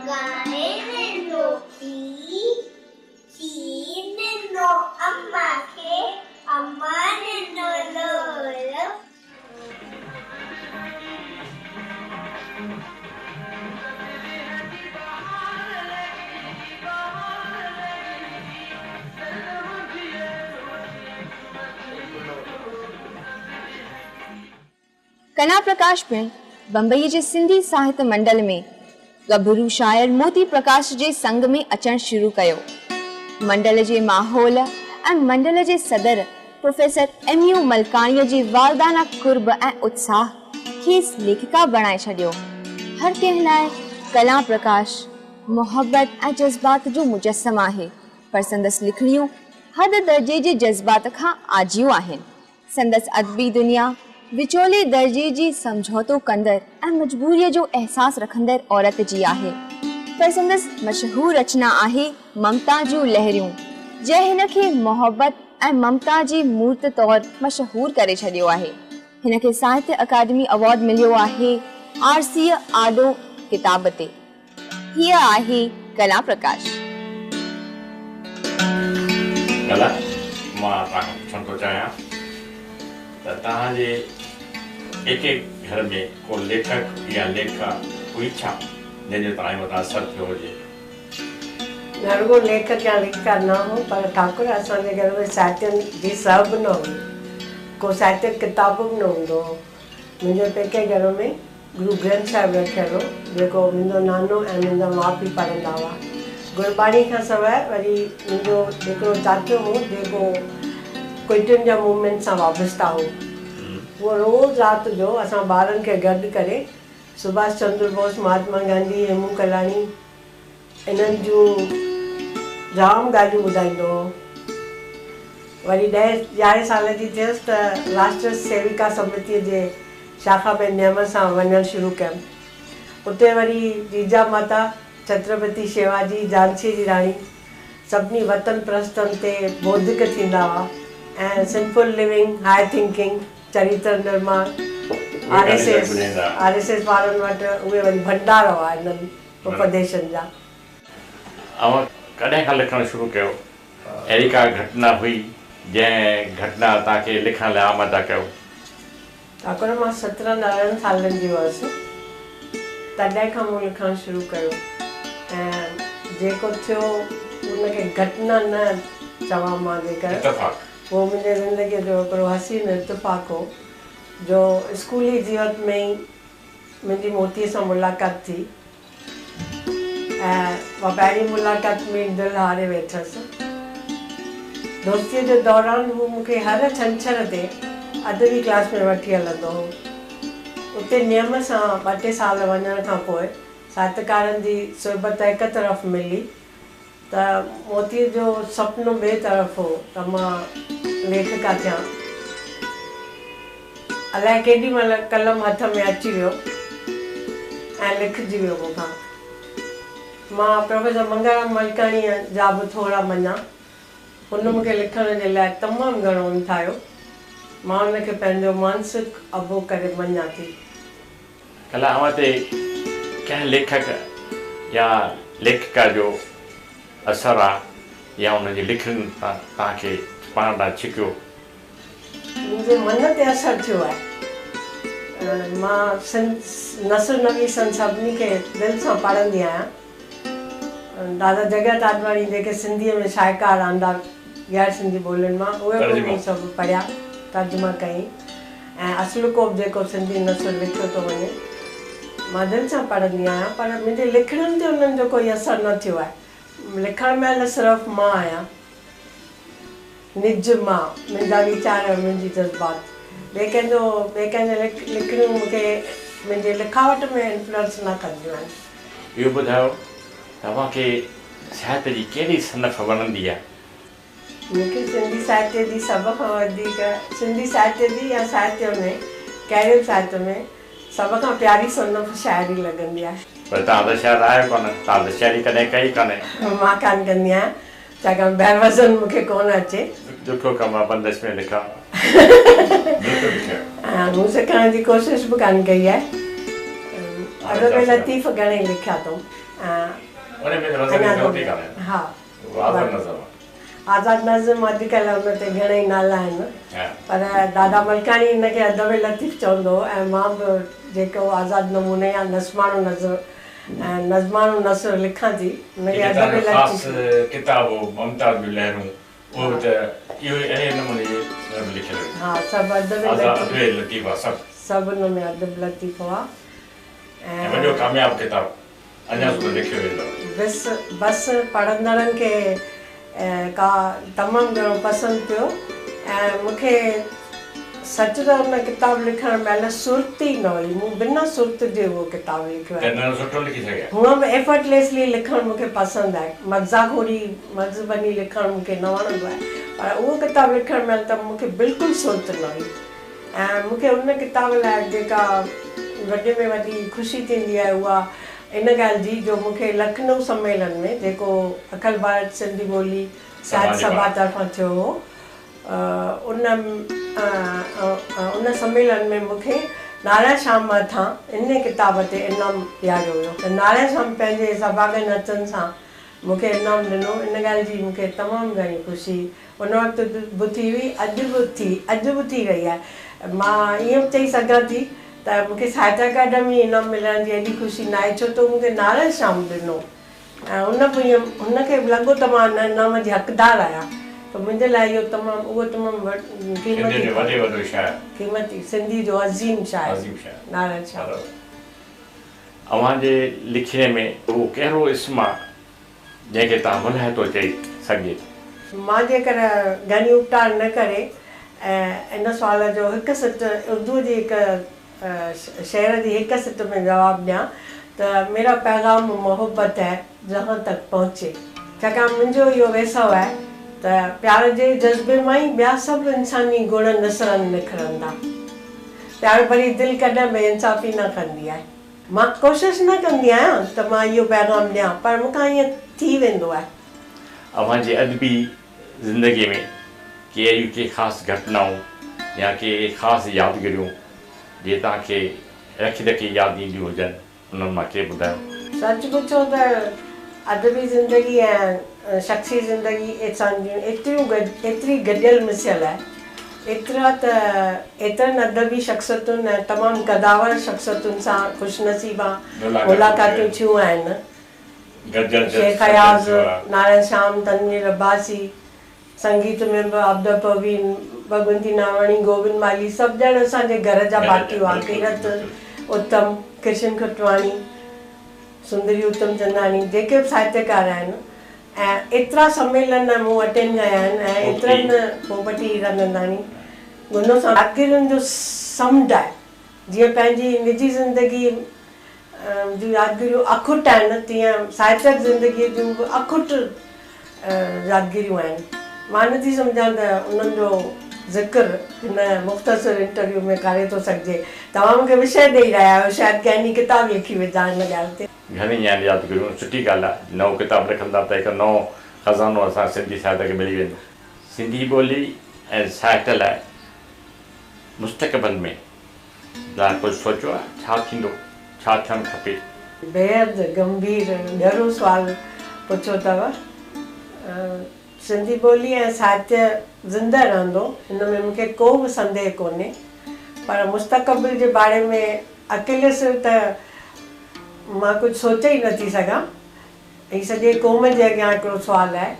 گانء ڏنو کير، کير ڏنو اما کي، اما ڏنو لولو. ڪلا پرڪاش پڻ بمبئيء جي سنڌي ساهت منڊل ۾ ڳڀرو شاعر موتي پرڪاش جي سنگ ۾ اچڻ شروع ڪيو. منڊل جي ماحول ۽ منڊل جي صدر پروفيسر ايم يو ملڪاڻيء جي والدانه قرب ۽ اتساهه کيس ليکڪا بڻائي ڇڏيو. هر ڪنهن لاء ڪلا پرڪاش محبت ۽ جذبات جو مجسم آهي، پر سندس لکڻيون حد درجي جي جذبات کان آجيون آهن. سندس ادبي دنيا وچولي درجي جي سمجهوتو ڪندڙ ۽ مجبوريء جو احساس رکندڙ عورت جي آهي. پر سندس مشهور رچنا آهي ممتا جون لهريون، جنهن هن کي محبت ۽ ممتا جي مورت طور مشهور ڪري ڇڏيو آهي. هن کي ساهتيه اڪادمي ايوارڊ مليو آهي آرسيء آڏو ڪتاب تي. هيء آهي ڪلا پرڪاش. ڪلا، مان توهان کان پڇڻ ٿو چاهيان ته توهان جي پيڪي گهر ۾ ڪو ليکڪ يا ليکڪا هئي ڇا، جنهن جو توهان جي مٿان اثر ٿيو هجي؟ نه رڳو ليکڪ يا ليکڪا نه هو، پر ٺاڪر اسان جي گهر ۾ ساهتين جي سهه به نه هئي. ڪو ساهتيڪ ڪتاب به نه هوندو هو. منهنجي پيڪي گهر ۾ گرو گرنٿ صاحب رکيل هو، جيڪو منهنجو نانو ۽ منهنجا ماء پيء پڙهندا هئا. گرباڻي کان سواء وري منهنجو هڪڙو چاچو هو، جيڪو ڪوئٽ انڊيا موومينٽ سان وابسته هو. اهو روز رات جو اسان ٻارن کي گڏ ڪري سڀاش چندر بوس، مهاتما گانڌي، هيمون ڪلاڻي انهن جون جام ڳالهيون ٻڌائيندو هو. وري ڏهه يارهين سال جي ٿيس ته راشٽر سيوڪا سمتيء جي شاخا ۾ نيم سان وڃڻ شروع ڪيم. اتي وري جيجا ماتا، ڇترپتي شيواجي، جهانسيء جي راڻي سڀني وطن پرستن تي بوڌڪ ٿيندا هئا ۽ سمپل لونگ، هاء ٿنڪنگ، چريتر نرماڻ، R S S, R S S وارن وٽ اهي وري ڀنڊار هئا انهن اپديشن جا. اوهان ڪڏهن کان لکڻ شروع ڪيو؟ اهڙي ڪا گهٽنا هئي جنهن گهٽنا توهان کي لکڻ لاء آماده ڪيو؟ ٺاڪر مان سترهن ارڙهن سالن جي هئس تڏهن کان مون لکڻ شروع ڪيو ۽ جيڪو ٿيو ان کي گهٽنا نه چوان مان جيڪر اتفاق. اهو منهنجي زندگيء جو هڪڙو حسين اتفاق هو جو اسڪولي جيوت ۾ ئي منهنجي موتيء سان ملاقات ٿي ۽ مان پهرين ملاقات ۾ ئي دل هاري ويٺس. دوستيء جي دوران هو مون کي هر ڇنڇر تي ادبي ڪلاس ۾ وٺي هلندو هو. اتي نيم سان ٻه ٽي سال وڃڻ کان پوء ساهتڪارن جي صحبت هڪ طرف ملي ته موتيء جو سپنو ٻئي طرف هو ته مان ليکڪا ٿيان. الائي ڪيڏي مهل قلم هٿ ۾ اچي ويو ۽ لکجي ويو مون کان. مان پروفيسر منگهارام ملڪاڻيء جا به ٿورا مڃان. هن مون کي لکڻ جي لاء تمام گهڻو همٿايو. مان ان کي پنهنجو مانسڪ ابو ڪري مڃان ٿي. ڪلا اوهان تي ڪنهن ليکڪ يا ليکڪا جو اثر آ يا انهن جي لکڻين توهان کي پاڻ ڏانهن ڇڪيو؟ منهنجي من تي اثر ٿيو آهي. مان نثر نويسن سڀني کي دل سان پڙهندي آهيان. دادا جڳت آڏواڻي جيڪي سنڌيء ۾ شاهڪار آندا غير سنڌي ٻولين مان اهي به مون سڀ پڙهيا، ترجما ڪيائين ۽ اصلوڪو به جيڪو سنڌي نثر لکيو ٿو وڃي مان دل سان پڙهندي آهيان پر منهنجي لکڻين تي انهن جو ڪوئي اثر نه ٿيو آهي. لکڻ مهل صرف مان آهيان. نج مان، منهنجا ويچار ۽ منهنجي جذبات. ٻئي ڪنهن جو ٻئي ڪنهن جون لکڻيون مون کي منهنجي لکاوٽ ۾ انفلوئنس نه ڪنديون آهن. اهو ٻڌايو ته اوهان کي ساهت جي ڪهڙي صنف وڻندي آهي؟ مون کي سنڌي ساهتيه جي سڀ کان وڌيڪ سنڌي ساهتيه جي يا ساهتيه ۾ ڪهڙي به ساهتيه ۾ سڀ کان پياري صنف شاعري لڳندي آهي. پر توهان ته شاعر آهيو ڪونه، توهان ته شاعري ڪڏهن ڪئي ڪانهي. مان ڪانه ڪندي آهيان، ڇاڪاڻ بحر وزن مون کي ڪونه اچي. ڏکيو ڪم آهي بندش ۾ لکڻ. بلڪل ڏکيو. مون سکڻ جي ڪوشش به ڪانه ڪئي آهي. ادب لطيف گهڻئي لکيا اٿم. ان ۾ ته وزن جي ضرورت ئي ڪانهي. ها. آزاد نظم آهي. آزاد نظم اڄڪلهه ان تي گهڻئي نالا آهن پر دادا ملڪاڻي ان کي ادب لطيف چوندو هو ۽ مان به جيڪو آزاد نموني يا نظماڻو نظم نظماڻو نثر لکان ٿي ان کي هڪ ادب توهان جو خاص لطيف. ڪتاب هو ممتا جون لهرون اهو به ته اهو ئي اهڙي نموني جي نظم لکيل هئي. ها سڀ ادب آزاد لطيف. ادب لطيف آ سڀ. سڀ ان ۾ ادب لطيف هئا ۽ وڏو ڪامياب ڪتاب. اڃا سڌو لکيو ويندو. بس بس پڙهندڙن کي ڪا تمام گهڻو پسند پيو ۽ مون کي سچ ته ان ڪتاب لکڻ مهل سرت ئي نه هئي مون بنا سرت جي اهو ڪتاب لکيو آهي. ته سٺو لکي سگهيا. هونء به ايفرٽليسلي لکڻ مون کي پسند آهي مغزا کوڙي مغز ڀڃي لکڻ مون کي نه وڻندو آهي پر اهو ڪتاب لکڻ مهل ته مون کي بلڪل سرت نه هئي. ۽ مون کي ان ڪتاب لاء جيڪا وڏي ۾ وڏي خوشي ٿيندي آهي اها ان ڳالهه جي جو مون کي لکنؤ سميلن ۾ جيڪو اکل ڀارت سنڌي ٻولي ساهت سڀا طرفان ٿيو هو ان ان سميلن ۾ مون کي نارائڻ شيام هٿان ان ڪتاب تي انعام ڏياريو ويو ته نارائڻ شيام پنهنجي سڀاڳن هٿن سان مون کي انعام ڏنو ان ڳالهه جي مون کي تمام گهڻي خوشي ان وقت به ٿي هئي، اڄ به ٿي، اڄ به ٿي رهي آهي. مان ائين به چئي سگهان ٿي ته مون کي ساهتيه اڪيڊمي انعام ملڻ جي ايڏي خوشي ناهي ڇو ته مون کي نارائڻ شيام ڏنو ۽ هن به ائين هن کي به لڳو ته مان ان انعام جي حقدار آهيان ته منهنجي لاء اهو تمام اهو تمام قيمتي جو وڏي وڏو شاعر. قيمتي سنڌي جو عظيم شاعر نارائڻ شيام. اوهان جي لکڻي ۾ اهو ڪهڙو اسم آ جنهن کي توهان ملهائتو چئي سگهجي ٿو. مان جيڪر گهڻي اپٽار نه ڪري ۽ ان سوال جو هڪ سٽ اردوء جي هڪ شعر جي هڪ سٽ ۾ جواب ڏيان ته ميرا پيغام محبت هي جهان تڪ پهچي. ڇاڪاڻ منهنجو اهو ويساهه آهي ته پيار جي جذبي مان ئي ٻيا سڀ انساني گڻ نسرن نکرندا. پيار ڀري دل ڪڏهن بي انصافي نه ڪندي آهي. مان ڪوشش نه ڪندي آهيان ته مان اهو پيغام ڏيان پر مون کان ائين ٿي ويندو آهي. اوهان جي ادبي زندگيء ۾ ڪي اهڙيون ڪي خاص گهٽنائون يا ڪي خاص يادگيريون جي توهان کي رکي رکي ياد اينديون هجن، انهن مان ڪي ٻڌايو. سچ پڇو ته ادبي زندگي ۽ شخصي زندگي اسان جون ايتريون ايتري گڏيل مسيل آهي ايترا ته ايترن ادبي شخصيتن ۽ تمام قدآور شخصيتن سان خوش نصيبا ملاقاتون ٿيون آهن. شيخ اياز، نارائڻ شيام، تنوير عباسي، سنگيت ۾ به عابده پروين، ڀڳونتي ناواڻي، گوبند مالهي سڀ ڄڻ اسان جي گهر جا ڀاتي هئا. ڪيرت اتم، ڪرشن کٽواڻي، سندري اتم چنداڻي جيڪي به ساهتيڪار آهن ۽ ايترا سميلن مون اٽينڊ ڪيا آهن ۽ ايترن پوپٽي هيراننداڻي گنو سان يادگيرين جو سمنڊ آهي جيئن پنهنجي نجي زندگي جون يادگيريون اکٽ آهن تيئن ساهتيڪ زندگيء جون به اکٽ يادگيريون آهن. مان نه ٿي سمجهان ته انهن جو ذڪر هن مختصر انٽرويو ۾ ڪري ٿو سگهجي. توهان مون کي وشيه ڏئي رهيا آهيو، شايد ڪنهن ڏينهن ڪتاب لکي وجهان هن ڳالهه تي. گهڻي آهن يادگيريون، سٺي ڳالهه آهي، نئون ڪتاب لکندا ته هڪ نئون خزانو اسان سنڌي ساهت کي ملي ويندو. سنڌي ٻولي ۽ ساهت لاء مستقبل ۾ توهان ڪجهه سوچيو آهي؟ ڇا ٿيندو؟ ڇا ٿيڻ کپي؟ بيحد گنڀير ڳرو سوال پڇيو اٿو. سنڌي ٻولي ۽ ساهتيه زنده رهندو، ان ۾ مون کي ڪو به سنديهه ڪونهي، پر مستقبل جي باري ۾ اڪيلي سر ته مان ڪجهه سوچي ئي نٿي سگهان. هي سڄي قوم جي اڳيان هڪڙو سوال آهي.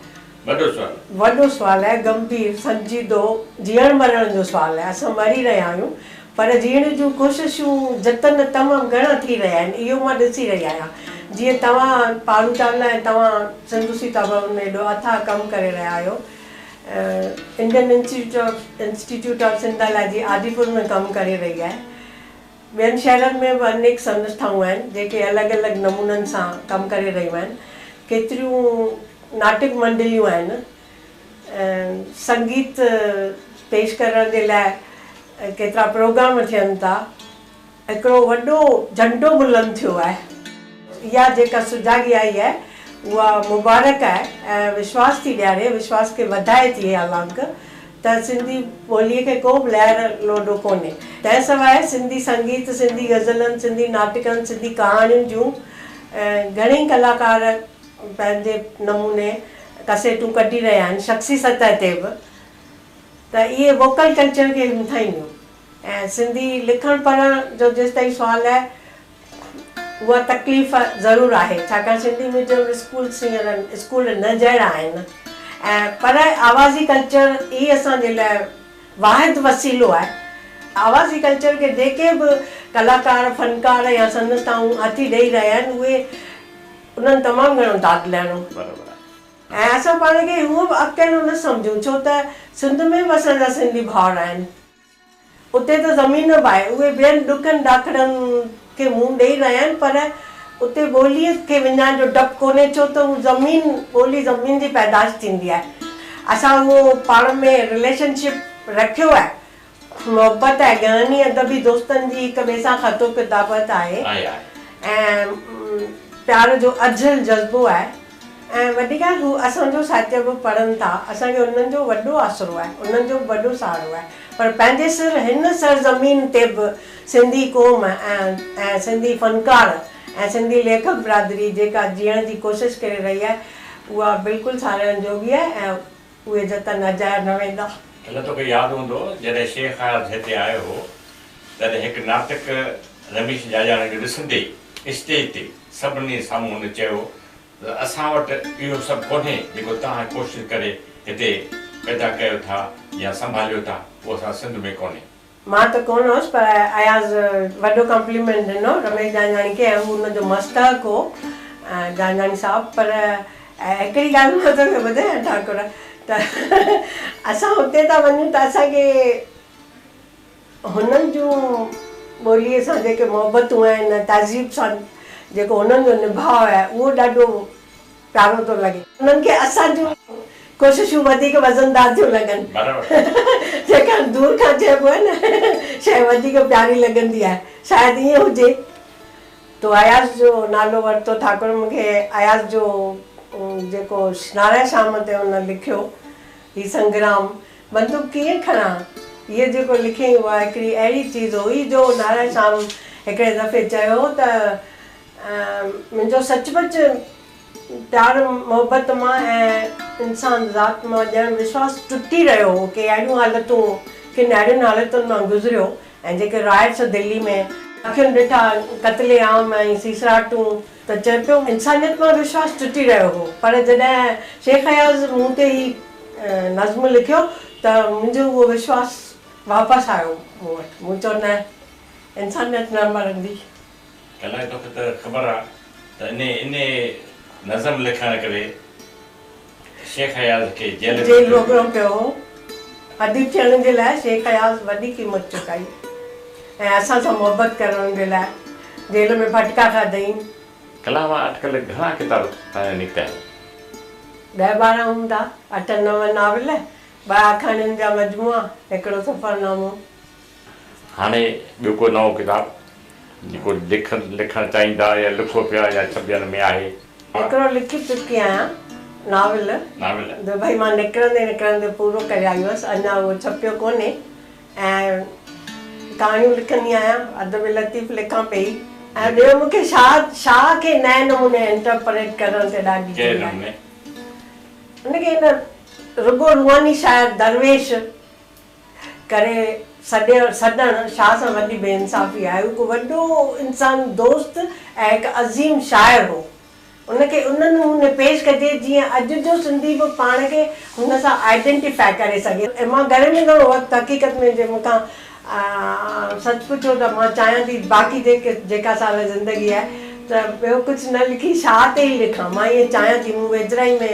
وڏو سوال. وڏو سوال آهي، گنڀير، سنجيدو، جيئڻ مرڻ جو سوال آهي. اسان مري رهيا آهيون، پر جيئڻ جون ڪوششون، جتن تمام گهڻا ٿي رهيا آهن، اهو مان ڏسي رهي آهيان. جيئن توهان پارو چاولا ۽ توهان سنڌو سيتا ڀون ۾ ايڏو اٿاهه ڪم ڪري رهيا آهيو. Indian institute of Sindhology Adipur ۾ ڪم ڪري رهي آهي. ٻين شهرن ۾ به انيڪ سنسٿائون آهن، جيڪي الڳ الڳ نمونن سان ڪم ڪري رهيون آهن. ڪيتريون ناٽڪ منڊليون آهن. سنگيت پيش ڪرڻ جي لاء ڪيترا پروگرام ٿين ٿا. هڪڙو وڏو جهنڊو بلند ٿيو آهي. اها جيڪا سجاڳي آئي آهي، اها مبارڪ آهي ۽ وشواس ٿي ڏياري، وشواس کي وڌائي ٿي حالانڪ ته سنڌي ٻوليء کي ڪو به لهر لوڏو ڪونهي. تنهن سواء سنڌي سنگيت، سنڌي غزلن، سنڌي ناٽڪن، سنڌي ڪهاڻين جون گهڻيئي ڪلاڪار پنهنجي نموني ڪسيٽون ڪڍي رهيا آهن، شخصي سطح تي به ته اهي ووڪل ڪلچر کي همٿائينديون ۽ سنڌي لکڻ پڙهڻ جو جيستائين سوال آهي اها تڪليف ضرور آهي ڇاڪاڻ سنڌي ميڊيم اسڪولس هينئر اسڪول نه جهڙا آهن ۽ پر آوازي ڪلچر ئي اسان جي لاء واحد وسيلو آهي. آوازي ڪلچر کي جيڪي به ڪلاڪار، فنڪار يا سنسٿائون هٿي ڏئي رهيا آهن اهي انهن تمام گهڻو داد لهڻو. برابر آهي. ۽ اسان پاڻ کي هونء به اڪيلو نه سمجهون ڇو ته سنڌ ۾ به اسان جا سنڌي ڀائر آهن. اتي ته زمين به آهي، اهي ٻين ڏکن ڏاکڙن کي منهن ڏئي رهيا آهن پر اتي ٻوليء کي وڃائڻ جو ڊپ ڪونهي ڇو ته هو زمين، ٻولي زمين جي پيدائش ٿيندي آهي. اسان اهو پاڻ ۾ رليشن شپ رکيو آهي، محبت آهي، گهڻن ئي ادبي دوستن جي هڪ ٻئي سان خط و ڪتابت آهي ۽ پيار جو اجهل جذبو آهي. ۽ وڏي ڳالهه هو اسان جو ساهتيه به پڙهن ٿا، اسان کي انهن جو وڏو آسرو آهي، انهن جو به وڏو سهارو آهي، پر پنهنجي سر هن سرزمين تي به سنڌي قوم ۽ سنڌي فنڪار ۽ سنڌي ليکڪ برادري جيڪا جيئڻ جي ڪوشش ڪري رهي آهي، اها بلڪل ساراهڻ جوڳي آهي ۽ اهي جتن اجايا نه ويندا. ڪلا توکي ياد هوندو جڏهن شيخ اياز هتي آيو هو تڏهن هڪ ناٽڪ رميش جاجاڻي جو ڏسندي ئي اسٽيج تي سڀني سامهون هن چيو ته اسان وٽ اهو سڀ ڪونهي جيڪو توهان ڪوشش ڪري هتي پيدا ڪيو ٿا يا سنڀاليو ٿا اهو اسان سنڌ ۾ ڪونهي. مان ته ڪونه هوس پر اياز وڏو ڪمپليمينٽ ڏنو رميش جانجاڻي کي ۽ هو ان جو مستحق هو جانجاڻي صاحب پر هڪڙي ڳالهه مان توکي ٻڌايان ٺاڪر ته اسان هتي ٿا وڃون ته اسان کي هنن جون ٻوليء سان جيڪي محبتون آهن ۽ تهذيب سان جيڪو هنن جو نڀاء آهي اهو ڏاڍو پيارو ٿو لڳي. انهن کي اسان جون ڪوششون وڌيڪ وزندار ٿيون لڳن. جيڪا دور کان چئبو آهي نه شيء وڌيڪ پياري لڳندي آهي. شايد ائين هجي. تو اياز جو نالو ورتو ٺاڪر مون کي اياز جو جيڪو نارائڻ شيام تي هن لکيو هي سنگرام بندوق ڪيئن کڻان هيء جيڪو لکيائين اها هڪڙي اهڙي چيز هئي جو نارائڻ شيام هڪڙي دفعي چيو ته منهنجو سچ پچ پيار محبت مان ۽ انسان ذات مان ڄڻ وشواس ٽٽي رهيو هو ڪي اهڙيون حالتون ڪن اهڙين حالتن مان گذريو ۽ جيڪي رائٽس دلي ۾ اکين ڏٺا قتل عام ۽ سيسراٽون ته چئي پيو انسانيت مان وشواس ٽٽي رهيو هو پر جڏهن شيخ اياز مون تي هي نظم لکيو ته منهنجو اهو وشواس واپس آيو مون وٽ مون چيو نه انسانيت نه مرندي. الائي توکي ته خبر آ ته انهي انهي نظم لکڻ ڪري شيخ اياز کي جيل ۾ جيل ڀوڳڻو پيو هو. اديب ٿيڻ جي لاء شيخ اياز وڏي قيمت چڪائي ۽ اسان سان محبت ڪرڻ جي لاء جيل ۾ ڦٽڪا کاڌائين. ڪلا مان اٽڪل گهڻا ڪتاب توهان جا نڪتا آهن؟ ڏهه 12 هوندا، اٺ نو ناول، ٻه آکاڻين جا مجموعا، هڪڙو سفرنامو. هاڻي ٻيو ڪو نئون ڪتاب جيڪو لکڻ لکڻ چاهيندا يا لکو پيا يا ڇپجڻ ۾ آهي؟ هڪڙو لکي چڪي آهيان ناول. ناول. دبئي مان نڪرندي نڪرندي پورو ڪري آئي هئس اڃا اهو ڇپيو ڪونهي ۽ ڪهاڻيون لکندي آهيان ادب لطيف لکان پئي ۽ ٻيو مون کي شاهه شاهه کي نئين نموني انٽرپريٽ ڪرڻ تي ڏاڍي ڪهڙي نموني؟ ان کي هن رڳو روحاني شاعر درويش ڪري سڏي سڏڻ شاهه سان وڏي بي انصافي آهي. هو هڪ وڏو انسان دوست ۽ هڪ عظيم شاعر هو. ان کي ان نموني پيش ڪجي جيئن اڄ جو سنڌي به پاڻ کي هن سان آئيڊينٽيفائي ڪري سگهي. ۽ مان گهڻي ۾ گهڻو وقت حقيقت ۾ جي مون کان سچ پڇو ته مان چاهيان ٿي باقي جيڪي جيڪا سال زندگي آهي ته ٻيو ڪجهه نه لکي شاهه تي ئي لکان مان ائين چاهيان ٿي مون ويجهڙائي ۾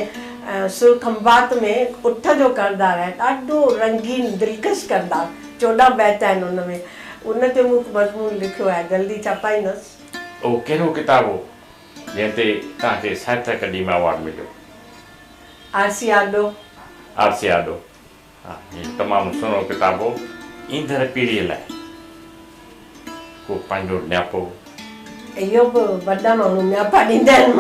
سر کنڀات ۾ اٺ جو ڪردار آهي ڏاڍو رنگين دلڪش ڪردار 14 بيت آهن ان ۾ ان تي مون هڪ مضمون لکيو آهي جلدي ڇپائيندس. اهو ڪهڙو ڪتاب هو جنهن تي توهان کي ساهتيه اڪيڊمي ايوارڊ مليو؟ آرسي آڏو. آرسي آڏو. ها هي تمام سهڻو ڪتاب هو. ايندڙ پيڙهيء لاء ڪو پنهنجو نياپو. اهو به وڏا ماڻهو نياپا ڏيندا آهن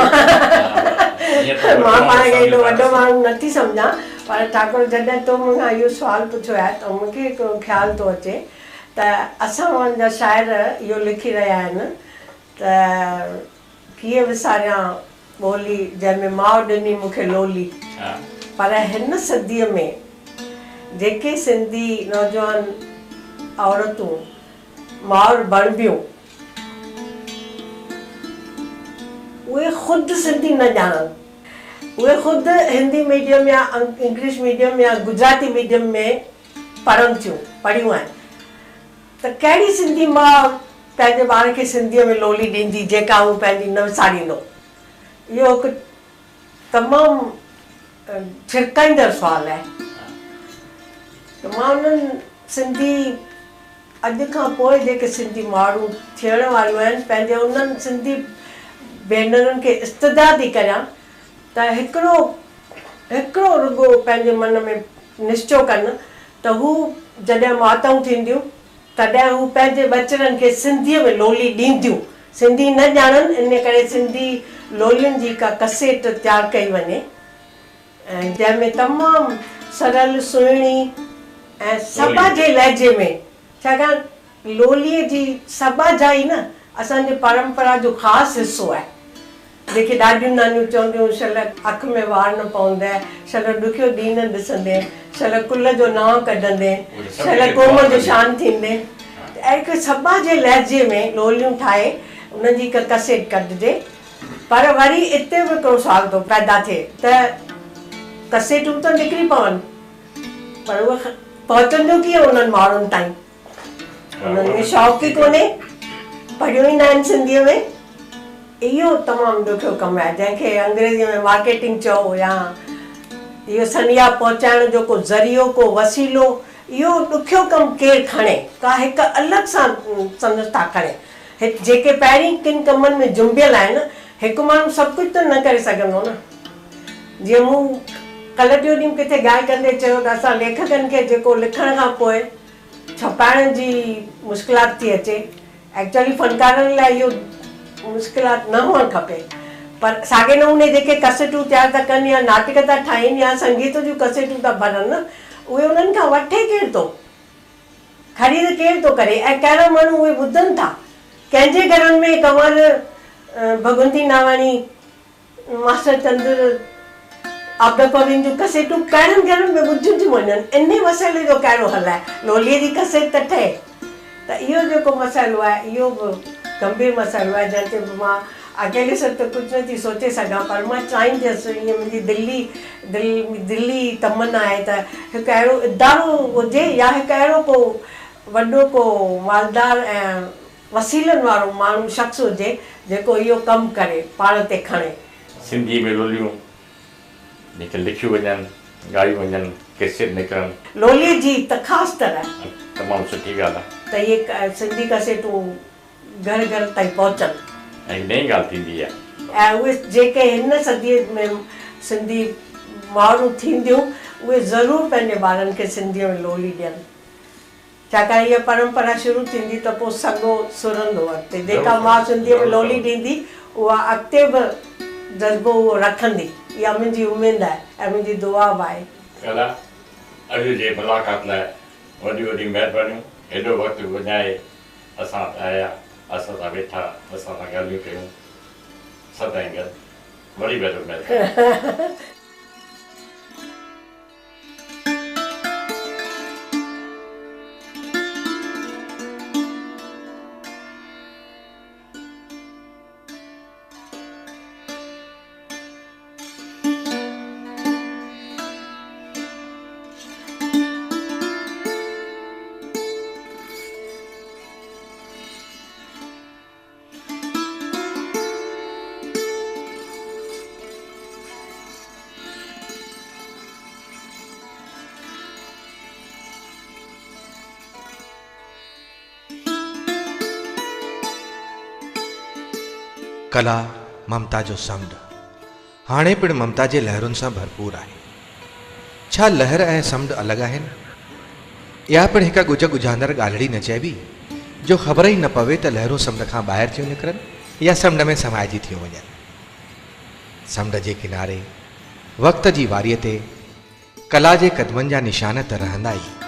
مان پاڻ کي ايڏو وڏو ماڻهو نه ٿي سمجهان پر ٺاڪر جڏهن تو مون کان اهو سوال پڇيو آهي ته مون کي هڪڙو خيال ٿو اچي ته اسان جا شاعر اهو لکي رهيا آهن ته ڪيئن وساريان ٻولي جنهن ۾ ماء ڏني مون کي لولي. پر هن صديء ۾ جيڪي سنڌي نوجوان عورتون مائر بڻبيون اهي خود سنڌي نه ڄاڻن. اهي خود هندي ميڊيم يا انگلش ميڊيم يا گجراتي ميڊيم ۾ پڙهن ٿيون، پڙهيون آهن. ته ڪهڙي سنڌي ماء پنهنجي ٻار کي سنڌيء ۾ لولي ڏيندي جيڪا هو پنهنجي نه وساريندو؟ اهو هڪ تمام ڇرڪائيندڙ سوال آهي ته مان انهن سنڌي اڄ کان پوء جيڪي سنڌي مائرون ٿيڻ واريون آهن پنهنجي انهن سنڌي ڀينرن کي استدعا ٿي ڪريان ته هڪڙو هڪڙو رڳو پنهنجي من ۾ نشچو ڪن ته هو جڏهن ماتائون ٿينديون تڏهن هو پنهنجي ٻچڙن کي سنڌيء ۾ لولي ڏينديون. سنڌي نه ڄاڻن ان ڪري سنڌي لولين جي ڪا ڪسيٽ تيار ڪئي وڃي ۽ جنهن ۾ تمام سرل، سهڻي ۽ سٻاجهي لهجي ۾ ڇاڪاڻ لوليء جي سٻاجهائي نه اسان جي پرمپرا جو خاص حصو آهي. جيڪي ڏاڏيون نانيون چونديون هيون شل اک ۾ وار نه پوندء، شل ڏکيو ڏينهن نه ڏسندين، شل ڪل جو نانء ڪڍندين، شل قوم جو شان ٿيندين. ته اهڙي هڪ سٻاجهي لهجي ۾ لوليون ٺاهي انهن جي هڪ ڪسيٽ ڪڍجي. پر وري اتي به هڪڙو سوال ٿو پيدا ٿئي ته ڪسيٽون ته نڪري پون پر اهي پهچنديون ڪيئن انهن ماڻهن تائين؟ انهن ۾ شوق ئي ڪونهي، پڙهيون ئي ناهن سنڌيء ۾. اهو تمام ڏکيو ڪم آهي، جنهن کي انگريزيء ۾ مارڪيٽنگ چئو يا اهو سنيها پهچائڻ جو ڪو ذريعو، ڪو وسيلو، اهو ڏکيو ڪم ڪير کڻي؟ ڪا هڪ الڳ سان سنسٿا کڻي. هت جيڪي پهرين ڪن ڪمن ۾ جنبيل آهن، هڪ ماڻهو سڀ ڪجهه ته نه ڪري سگهندو نه. جيئن مون ڪلهه ٽيون ڏينهن ڪٿي ڳالهه ڪندي چيو ته اسان ليکڪن کي جيڪو لکڻ کان پوء ڇپائڻ جي مشڪلات ٿي اچي. ايڪچوئلي فنڪارن لاء اهو مشڪلات نه هئڻ کپي پر ساڳئي نموني جيڪي ڪسيٽون تيار ٿا ڪن يا ناٽڪ ٿا ٺاهين يا سنگيت جون ڪسيٽون ٿا ڀرن اهي انهن کان وٺي ڪير ٿو؟ خريد ڪير ٿو ڪري ۽ ڪهڙا ماڻهو اهي ٻڌن ٿا؟ ڪنهن جي گهرن ۾ ڪنور ڀڳونتي ناواڻي ماسٽر چندر عابده پروين جون ڪسيٽون ڪهڙن گهرن ۾ ٻڌيون ٿيون وڃن؟ انهي مسئلي جو ڪهڙو حل آهي؟ لوليء جي ڪسيٽ ته ٺهي ته اهو جيڪو مسئلو آهي اهو به گنڀير مسئلو آهي جنهن تي به مان اڪيلي سر ته ڪجهه نه ٿي سوچي سگهان پر مان چاهينديس ائين منهنجي دلي دل دلي تمنا آهي ته هڪ اهڙو ادارو هجي يا هڪ اهڙو ڪو وڏو ڪو مالدار ۽ وسيلن وارو ماڻهو شخص هجي جيڪو اهو ڪم ڪري، پاڻ تي کڻي. سنڌيء ۾ لوليون جيڪي لکيون وڃن، ڳايون وڃن، ڪيسيٽ نڪرن. لوليء جي ته خاص طرح. تمام سٺي ڳالهه آهي. ته اهي سنڌي ڪسيٽون گهر گهر تائين پهچن. ۽ هڪ نئين ڳالهه ٿيندي آهي. ۽ اهي جيڪي هن صديء ۾ سنڌي مائرون ٿينديون، اهي ضرور پنهنجي ٻارن کي سنڌيء ۾ لولي ڏين. ڇاڪاڻ اها پرمپرا شروع ٿيندي ته پوء سڳو سرندو اڳتي. جيڪا ماء سنڌيء ۾ لولي ڏيندي اها اڳتي به جذبو اهو رکندي. اها منهنجي اميد آهي ۽ منهنجي دعا به آهي. ڪلا، اڄ جي ملاقات لاء وڏيون وڏيون مهربانيون. هيڏو وقت وڃائي اسان وٽ آيا، اسان سان ويٺا، اسان سان ڳالهيون ڪيون. سدائين گڏ. وري ڀيرو مهرباني. ڪلا ممتا جو سمنڊ هاڻي پڻ ممتا جي لهرن سان ڀرپور آهي. ڇا لهر ۽ سمنڊ الڳ آهن؟ اها پڻ هڪ ڳجهه ڳجهاندڙ ڳالهڙي نه چئبي، جو خبر ئي نه پوي ته لهرون سمنڊ کان ٻاهر ٿيون نڪرن يا سمنڊ ۾ سمائجي ٿيون وڃن. سمنڊ جي ڪناري، وقت جي واريء تي، ڪلا جي قدمن جا نشان ته رهندا ئي.